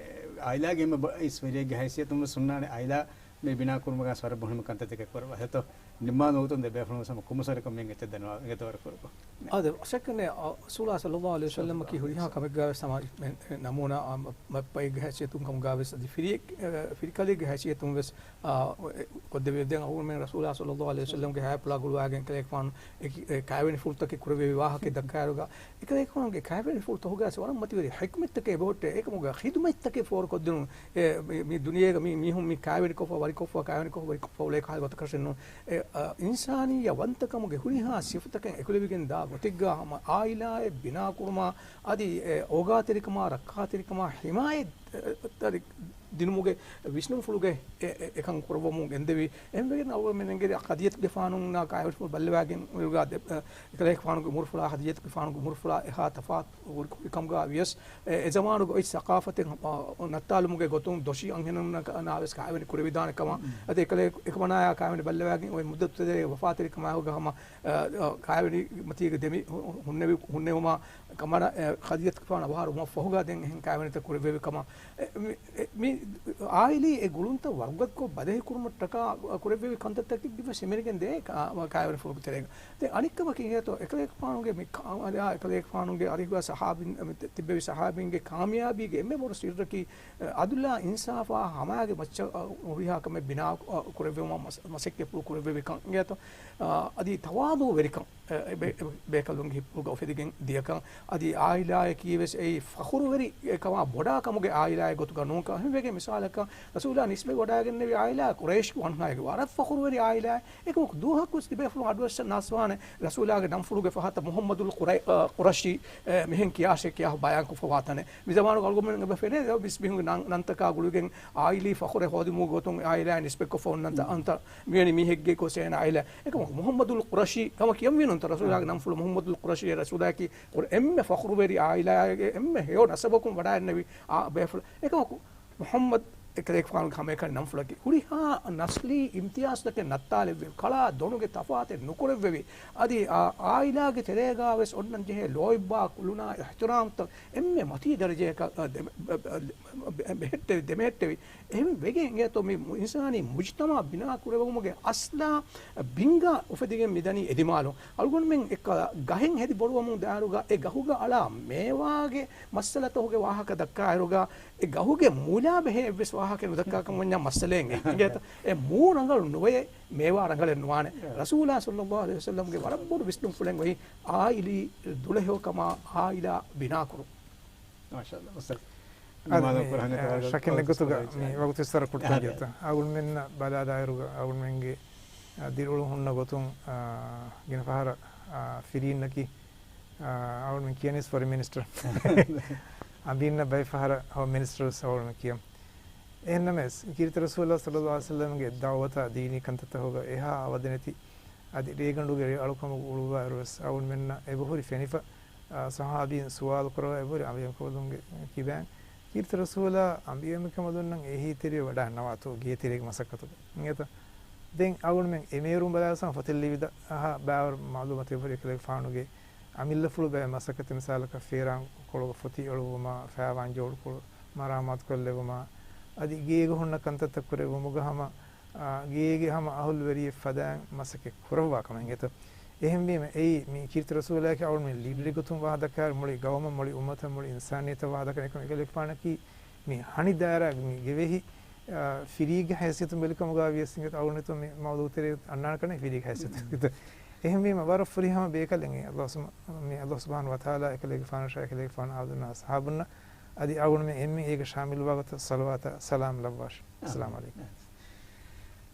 އާއިލާގެ އެންމެ ބަ-، އިސް ވެރިއެއްގެ ހައިސިއްޔަތުން ވެސް ހުންނާނެ އާއިލާ މި ބިނާ ކުރުމުގަ ވަރަށް މުހިންމު ކަންތައްތަކެއް ކުރައްވާ. އެހެންތޯ؟ ނިންމާލުމުގެ ވަގުތުން ދެ ބޭފުޅުން ވެސް ހަމަ ކުރިމަސްވެރިކަން މިއަށް އެއްޗެއް ދަންނަވާ އިނގޭތޯ ވަރަށް ކުރައްވާ. އާދެ، ޝައްކެއް ނެތް، އަ، ރަސޫލާ ޞައްލައްލާހު ޢަލައިހި ވަސައްލަމަކީ ހުރިހާ ކަމެއްގަ ވެސް ހަމަ މެ-، މެ-، ނަމޫނާ، އަ، މަ-، މަ-، ބައެއްގެ ހައިސިއްޔަތުން ކަމުގަ ވެސް އަދި ފިރިއެއް-، އަ، ފިރިކަލެއްގެ ހައިސިއްޔަތުން ވެސް، އާ، އެ، ކޮށްދެއްވި ދެން އަޅުގަނޑުމެން ރަސޫލާ ޞައްލައްލާހު ޢަލައިހި ވަސައްލަމްގެ ހަޔާތްޕުޅާ ގުޅުވާގެން ކަލޭގެފާނު އެކި-، އެ ކައިވެނިފުޅުތަކެއް ކުރެއްވެވި ވާހަކަ ދައްކާއިރުގަ، އެކަލޭގެފާނުގެ ކައިވެނިފުޅުތަކުގަ ވަރަށް މަތިވެރި ޙިކްމަތްތަކެއް އެބަހުއްޓޭ. އެކަމުގަ ޚިދުމަތްތަކެއް ފޯރުކޮށްދިނުން. އެ، މި، މި ދުނިޔޭގަ މި މީހުން މި ކައިވެނިކޮށްފަ، ވަރިކޮށްފަ، ކައިވެނިކޮށްފަ، ވަރިކޮށްފަ އުޅޭ ކަހަލަ ގޮތަކަށެއް ނޫން. އެ، އަ، އިންސާނިއްޔަތް ވަންތަކަމުގެ ހުރިހާ ސިފަތަކެއް އެކުލެވިގެން ދާ ގޮތެއްގަ ހަމަ އާއިލާއެއް ބިނާކުރުމާ، އަދި އެ އޯގާތެރިކަމާ، ރައްކާތެރިކަމާ ހިމާޔަތް، އެ، ތަރި ދިނުމުގެ ވިސްނުންފުޅުގެ އެ، އެ، އެކަން ކުރައްވަމުން ގެންދެވި. އެހެންވެގެން އަޅުގަނޑުމެން އެނގޭ ޚަދީޖަތުގެފާނުންނާ ކައިވެނިފުޅު ބައްލަވާގެން އިރުގަ ދެ-، އެ، އެކަލޭގެފާނުގެ އުމުރުފުޅާ، ޚަދީޖަތުގެފާނުގެ އުމުރުފުޅާ އެހާ ތަފާތު ހުރި-، ހުރި ކަމުގަ ވިޔަސް، އެ، އެ ޒަމާނުގެ އޮތް ސަޤާފަތެއް، އަ، ނައްތާލުމުގެ ގޮތުން ދޮށީ އަންހެނުންނާ ވެސް ކައިވެނި ކުރެވިދާނެ ކަމަށް، އަދި އެކަލޭ-، އެކަމަނާޔާ ކައިވެނި ބައްލަވާގެން އޮތް މުއްދަތު ތެރޭގަ ވަފާތެރިކަމާއެކުގަ ހަމަ، އަ، އަ، ކައިވެނި މަތީގަ ދެމި ހު-، ހުންނެވި-، ހުންނެވުމާ ކަމަނާ، އެ، ޚަދީޖަތުގެފާނު އަވަހާރަވުމަށް ފަހުގަ ދެން އެހެން ކައިވެނިތައް ކުރެއްވެވި ކަމަށް. އެ، މި، އެ، މި އާއިލީ އެ ގުޅުންތައް ވަރުގަދަކޮށް ބަދަހި ކުރުމަށްޓަކާ ކުރެއްވެވި ކަންތައްތަކެއްގެ ވެސް ހިމެނިގެން ދޭ ކަ-، ކައިވެނިފުޅުގެ ތެރޭގަ. ދެން އަނެއްކަމަކީ އިނގޭތޯ، އެކަލޭގެފާނުގެ މި ކާ-، އާ، އެކަލޭގެފާނުގެ އަރިހުގަ ޞަޙާބީން، މި ތި-، ތިއްބެވި ޞަޙާބީންގެ ކާމިޔާބީގެ އެންމެ ބޮޑު ސިއްރަކީ، އަ، ޢަދުލާ އިންސާފާ ހަމައިގެ މައްޗަށް، އަ، ހުރިހާ ކަމެއް ބިނާ، އަ، ކުރެއްވުމަށް މަސް-، މަސައްކަތްޕުޅު ކުރެއްވެވިކަން އިނގޭތޯ. އަ، އަދި ތަވާޟުޢުވެރިކަން، އެ، އެ، ބޭ-، ބޭކަލުންގެ ހިތްޕުޅުގަ އުފެދިގެން ދިޔަކަން، އަދި އާއިލާއަކީ ވެސް އެއީ ފަޚުރުވެރި ކަމާ ބޮޑާ ކަމުގެ އާއިލާއެއް ގޮތުގަ ނޫންކަން. އެހެންވެގެން މިސާލަކަށް ރަސޫލާ ނިސްބަތް ވަޑާގެންނެވި އާއިލާ ޤުރައިޝް ވަންހާގެ ވަރަށް ފަޚުރުވެރި އާއިލާއެއް. އެކަމަކު ދުވަހަކުވެސް ތިބޭފުޅުން އަޑުއައްސަން ނާސްވާނެ ރަސޫލާގެ ނަންފުޅުގެ ފަހަތަށް މުޙައްމަދުލް ޤުރައި-، އަ، ޤުރަޝީ، އެ، މިހެން ކިޔާށޭ ކިޔާ ބަޔާންކޮށްފަ ވާތަނެއް. މި ޒަމާނުގަ އަޅުގަނޑުމެން އެބަ ފެނޭ މިސްބިހުގެ ނަން-، ނަންތަކާ ގުޅިގެން އާއިލީ ފަޚުރެއް ހޯދުމުގެ ގޮތުން އާއިލާއިން ނިސްބަތްކޮށްފަ އޮންނަންތަ، އަންތަ މިވެނި މީހެއްގެ ކޮސޭނަ އާއިލާ. އެކަމަކު މުޙައްމަދުލް ޤުރަޝީ ކަމަށް ކިޔަންވީ ނޫންތަ ރަސޫލާގެ ނަންފުޅު މުޙައްމަދުލް ޤުރަޝީ ރަސޫލާއަކީ އެންމެ ފަޚުރުވެރި އާއިލާގެ އެންމެ ހެޔޮ ނަސަބަކުން ވަޑައިގެންނެވި އާ ބޭފުޅެއް. އެކަމަކު މުޙައްމަދު އެކަލޭގެފާނުގެ ހަމައެކަނި ނަންފުޅަކީ ހުރިހާ ނަސްލީ އިމްތިޔާޒުތަކެއް ނައްތާލެއްވެވި، ކަޅާ ދޮނުގެ ތަފާތެއް ނުކުރެއްވެވި، އަދި އާ، އާއިލާގެ ތެރޭގަ ވެސް އޮންނަން ޖެހޭ ލޯތްބާ ކުލުނާ އިޙްތިރާމްތައް އެންމެ މަތީ ދަރަޖަޔަކަށް، އަ، ދެ-، ބެ-، ބެ-، ބެހެއްޓެވި، ދެމެހެއްޓެވި. އެހެން ވެގެން އިނގޭތޯ މި އިންސާނީ މުޖްތަމަޢަށް ބިނާ ކުރެވުމުގެ އަސްލާ ބިންގާ އުފެދިގެން މިދަނީ އެދިމާލުން. އަޅުގަނޑުމެން އެއްކަލަ ގަހެއް ހެދި ބޮޑުވަމުން ދާއިރުގަ އެ ގަހުގަ އަޅާ މޭވާގެ މައްސަލަތަކުގެ ވާހަކަ ދައްކާއިރުގަ އެ ގަހުގެ މޫލާ ބެހޭ އެއްވެސް ވާހަކައެއް ނުދައްކާކަމަށް ވަންޏާ މައްސަލައެއް އެނގޭތަ؟ އެ މޫ ރަނގަޅު ނުވެ މޭވާ ރަނގަޅެއް ނުވާނެ. ރަސޫލާ ޞައްލައްލާހު ޢަލައިހި ވަސައްލަމްގެ ވަރަށް ބޮޑު ވިސްނުންފުޅެއް އޮތީ އާއިލީ ދުޅަހެޔޮކަމާ އާއިލާ ބިނާކުރުން. މާޝާﷲ. އުސްތާޛް. އަދި މި، އަ، ޝަކެއް ނެތް ގޮތުގަ މި ވަގުތު އިސްތަރަ ކުރައްވަން ޖެހޭތަ؟ އަޅުގަނޑުމެންނަށް ބަލާލާއިރުގަ އަޅުގަނޑުމެންގެ، އަ، ދިރިއުޅުން ހުންނަ ގޮތުން، އަ، ގިނަ ފަހަރަށް، އަ، ފިރީންނަކީ، އަ، އަޅުގަނޑުމެން ކިޔަނީސް ފޮރިން މިނިސްޓަރ. އަނބީންނަށް ބައެއް ފަހަރަށް ހޯމް މިނިސްޓަރ ވެސް އަޅުގަނޑުމެން ކިޔަން. އެހެންނަމަވެސް، ކީރިތި ރަސޫލާ ޞައްލައްލާހު ޢަލައިހި ވަސައްލަމްގެ ދަޢުވަތާ ދީނީ ކަންތައްތަކުގަ އެހާ އަވަދެނެތި އަދި ރޭގަނޑުގެ ރޭ އަޅުކަމުގަ އުޅުއްވާއިރުވެސް އަޅުގަނޑުމެންނަށް އެބަހުރި ފެނިފަ، އާ، ޞަޙާބީން ސުވާލު ކުރައްވާ އެބަހުރި އަނބިޔަމެންކަމަލުންގެ ކިބައިން، ކީރިތި ރަސޫލާ އަނބިޔަމެންކަމަލުންނަށް އެހީތެރިވެ ވަޑާންނަވާތޯ ގޭތެރޭގެ މަސައްކަތުގަ. އިނގޭތަ؟ ދެން އަޅުގަނޑުމެން އެމޭރުން ބަލާލި ފޮތެއް ލިބި ދާ ބައިވަރު މަޢުލޫމާތު އެބަހުރި އެކަލޭގެފާނުގެ އަމިއްލަފުޅު ބައެއް މަސައްކަތެއް، މިސާލަކަށް ފޭރާން ކޮޅުގަ ފޮތި އެޅުއްވުމާ، ފައިވާން ޖޯޑުކޮޅު މަރާމާތުކޮށްލެއްވުމާ، އަދި ގޭގަ ހުންނަ ކަންތައްތައް ކުރެއްވުމުގަ ހަމަ، އާ، ގޭގެ ހަމަ އަހުލުވެރިއެއް ފަދައިން މަސައްކަތް ކުރައްވާ ކަމެއް އިނގޭތަ؟ އެހެންވީމަ އެއީ މި ކީރިތި ރަސޫލާއެކޭ އަޅުގަނޑުމެން ލީޑަރެއް ގޮތުން ވާހަކަ ދައްކާ، މުޅި ގައުމަށް، މުޅި އުއްމަތަށް، މުޅި އިންސާނިއްޔަތަށް ވާހަކަ ދައްކާ އެކަމަކު އެކަލޭގެފާނަކީ މި ހަނި ދާއިރާގެ މި ގެވެހި، އާ، ފިރީގެ ހައިސިއްޔަތުން ބެލިކަމުގަ ވިޔަސް އިނގޭތަ އަޅުގަނޑު ހިތުން މި މައުޟޫޢު ތެރޭ އަންނާނެ ކަންނޭނގެ ފިރީގެ ހައިސިއްޔަތުން. އެހެންވީމަ ވަރަށް ފުރިހަމަ ބޭކަލެއް އެ ﷲ ސުމ-، މި ﷲ ސުބްޙާނަހޫ ވަތަޢާލާ އެކަލޭގެފާނަށާ އެކަލޭގެފާނު އާދަނާ އަޞްޙާބުންނަށް އަދި އަޅުގަނޑުމެން އެންމެ އޭގެ ޝާމިލްވާ ގޮތަށް ޞަލަވާތާ ސަލާމް ލައްވާށި. އައްސަލާމު ޢަލައިކުމް.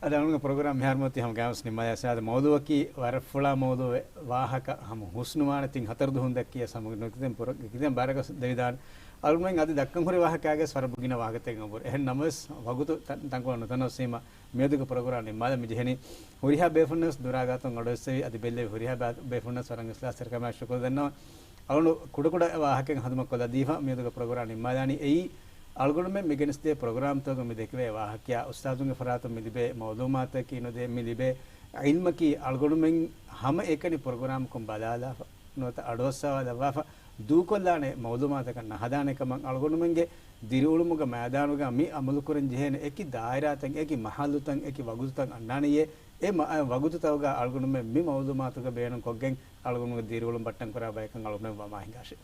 އަދި އަޅުގަނޑުގެ ޕްރޮގްރާމް މިހާރު މަތި ހަމަ ގާމިސް ނިންމާލާ ސާދަ މައުޟޫޢަކީ ވަރަށް ފުޅާ މައުޟޫޢެއް، ވާހަކަ ހަމަ ހުސްނުވާނެ ތިން ހަތަރު ދުހުން ދައްކިޔަސް ހަމަ ނުކިތެން ކިތަން ބާރަކަސް ދެވިދާނެ. އަޅުގަނޑުމެން އަދި ދައްކަން ހުރި ވާހަކާގެ ވަރަށް ބުގިނަ ވާހަކަތަކެއް އަނބުރި. އެހެން ނަމަވެސް ވަގުތު ތަ-، ތަންކޮޅެއް ނުތަނަވަސްވީމަ މިއަދުގެ ޕްރޮގްރާމް ނިންމާލަން މި ޖެހެނީ. ހުރިހާ ބޭފުޅުންނަށް ދުރާގާތުން އަޑުއެއްސެވި އަދި ބެއްލެވި ހުރިހާ ބޭ-، ބޭފުޅުންނަށް ވަރަށް އިޚްލާޞްތެރިކަމާ ޝުކުރު ދަންނަވަން. އަޅުގަނޑު ކުޑަކުޑަ ވާހަކައެއް ހަނދުމަކޮށްލަދީފަ މިއަދުގެ ޕްރޮގްރާމް ނިންމާލާނީ. އެއީ، އަޅުގަނޑުމެން މި ގެނެސްދޭ ޕްރޮގްރާމްތަކުގަ މި ދެކެވޭ ވާހަކަޔާ، އުސްތާޛުންގެ ފަރާތުން މި ލިބޭ މަޢުލޫމާތަކީ ނުދޭ، މި ލިބޭ ޢިލްމަކީ، އަޅުގަނޑުމެން ހަމައެކަނި ޕްރޮގްރާމަކުން ބަލާލާފަ، ނުވަތަ އަޑުއައްސަވާލައްވާފަ، ދޫކޮށްލާނެ މަޢުލޫމާތަކަށް ނަހަދާނެ ކަމަށް އަޅުގަނޑުމެންގެ ދިރިއުޅުމުގެ މައިދާނުގަ މި އަމަލުކުރަން ޖެހޭނެ އެކި ދާއިރާތައް، އެކި މަޙައްލުތައް، އެކި ވަގުތުތައް އަންނާނެޔޭ، އެ މަ-، ވަގުތުތަކުގަ އަޅުގަނޑުމެން މި މަޢުލޫމާތުގަ ބޭނުން ކޮށްގެން އަޅުގަނޑުގެ ދިރިއުޅުން ބައްޓަން ކުރާ ބަޔަކަށް އަޅުގަނޑު ވަމާ ހިނގާށޭ.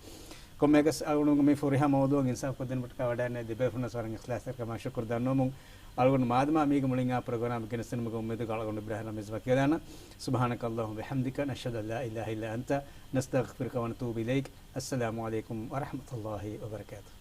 ކޮންމެއަކަސް އަޅުގަނޑު މި ފުރިހަމަ މައުޟޫޢަށް އިންސާފް ކޮށްދޭން ބައްޓަކާ ވަޑައިގެންނެވި ދެބޭފުޅުންނަށް ވަރަށް އިޚްލާޞްތެރިކަމާ ޝުކުރު ދަންނަވަމުން، އަޅުގަނޑު މާދަމާ މީގެ މުޅިން އާ ޕްރޮގްރާމް ގެނެސްދިނުމުގެ އުއްމީދުގަ އަޅުގަނޑު އިބްރާހިމް ރަމީޒް ވަކިވެލާނަން. سبحانك اللهم وبحمدك، نشهد أن لا إله إلا أنت، نستغفرك ونتوب إليك. السلام عليكم ورحمة الله وبركاته.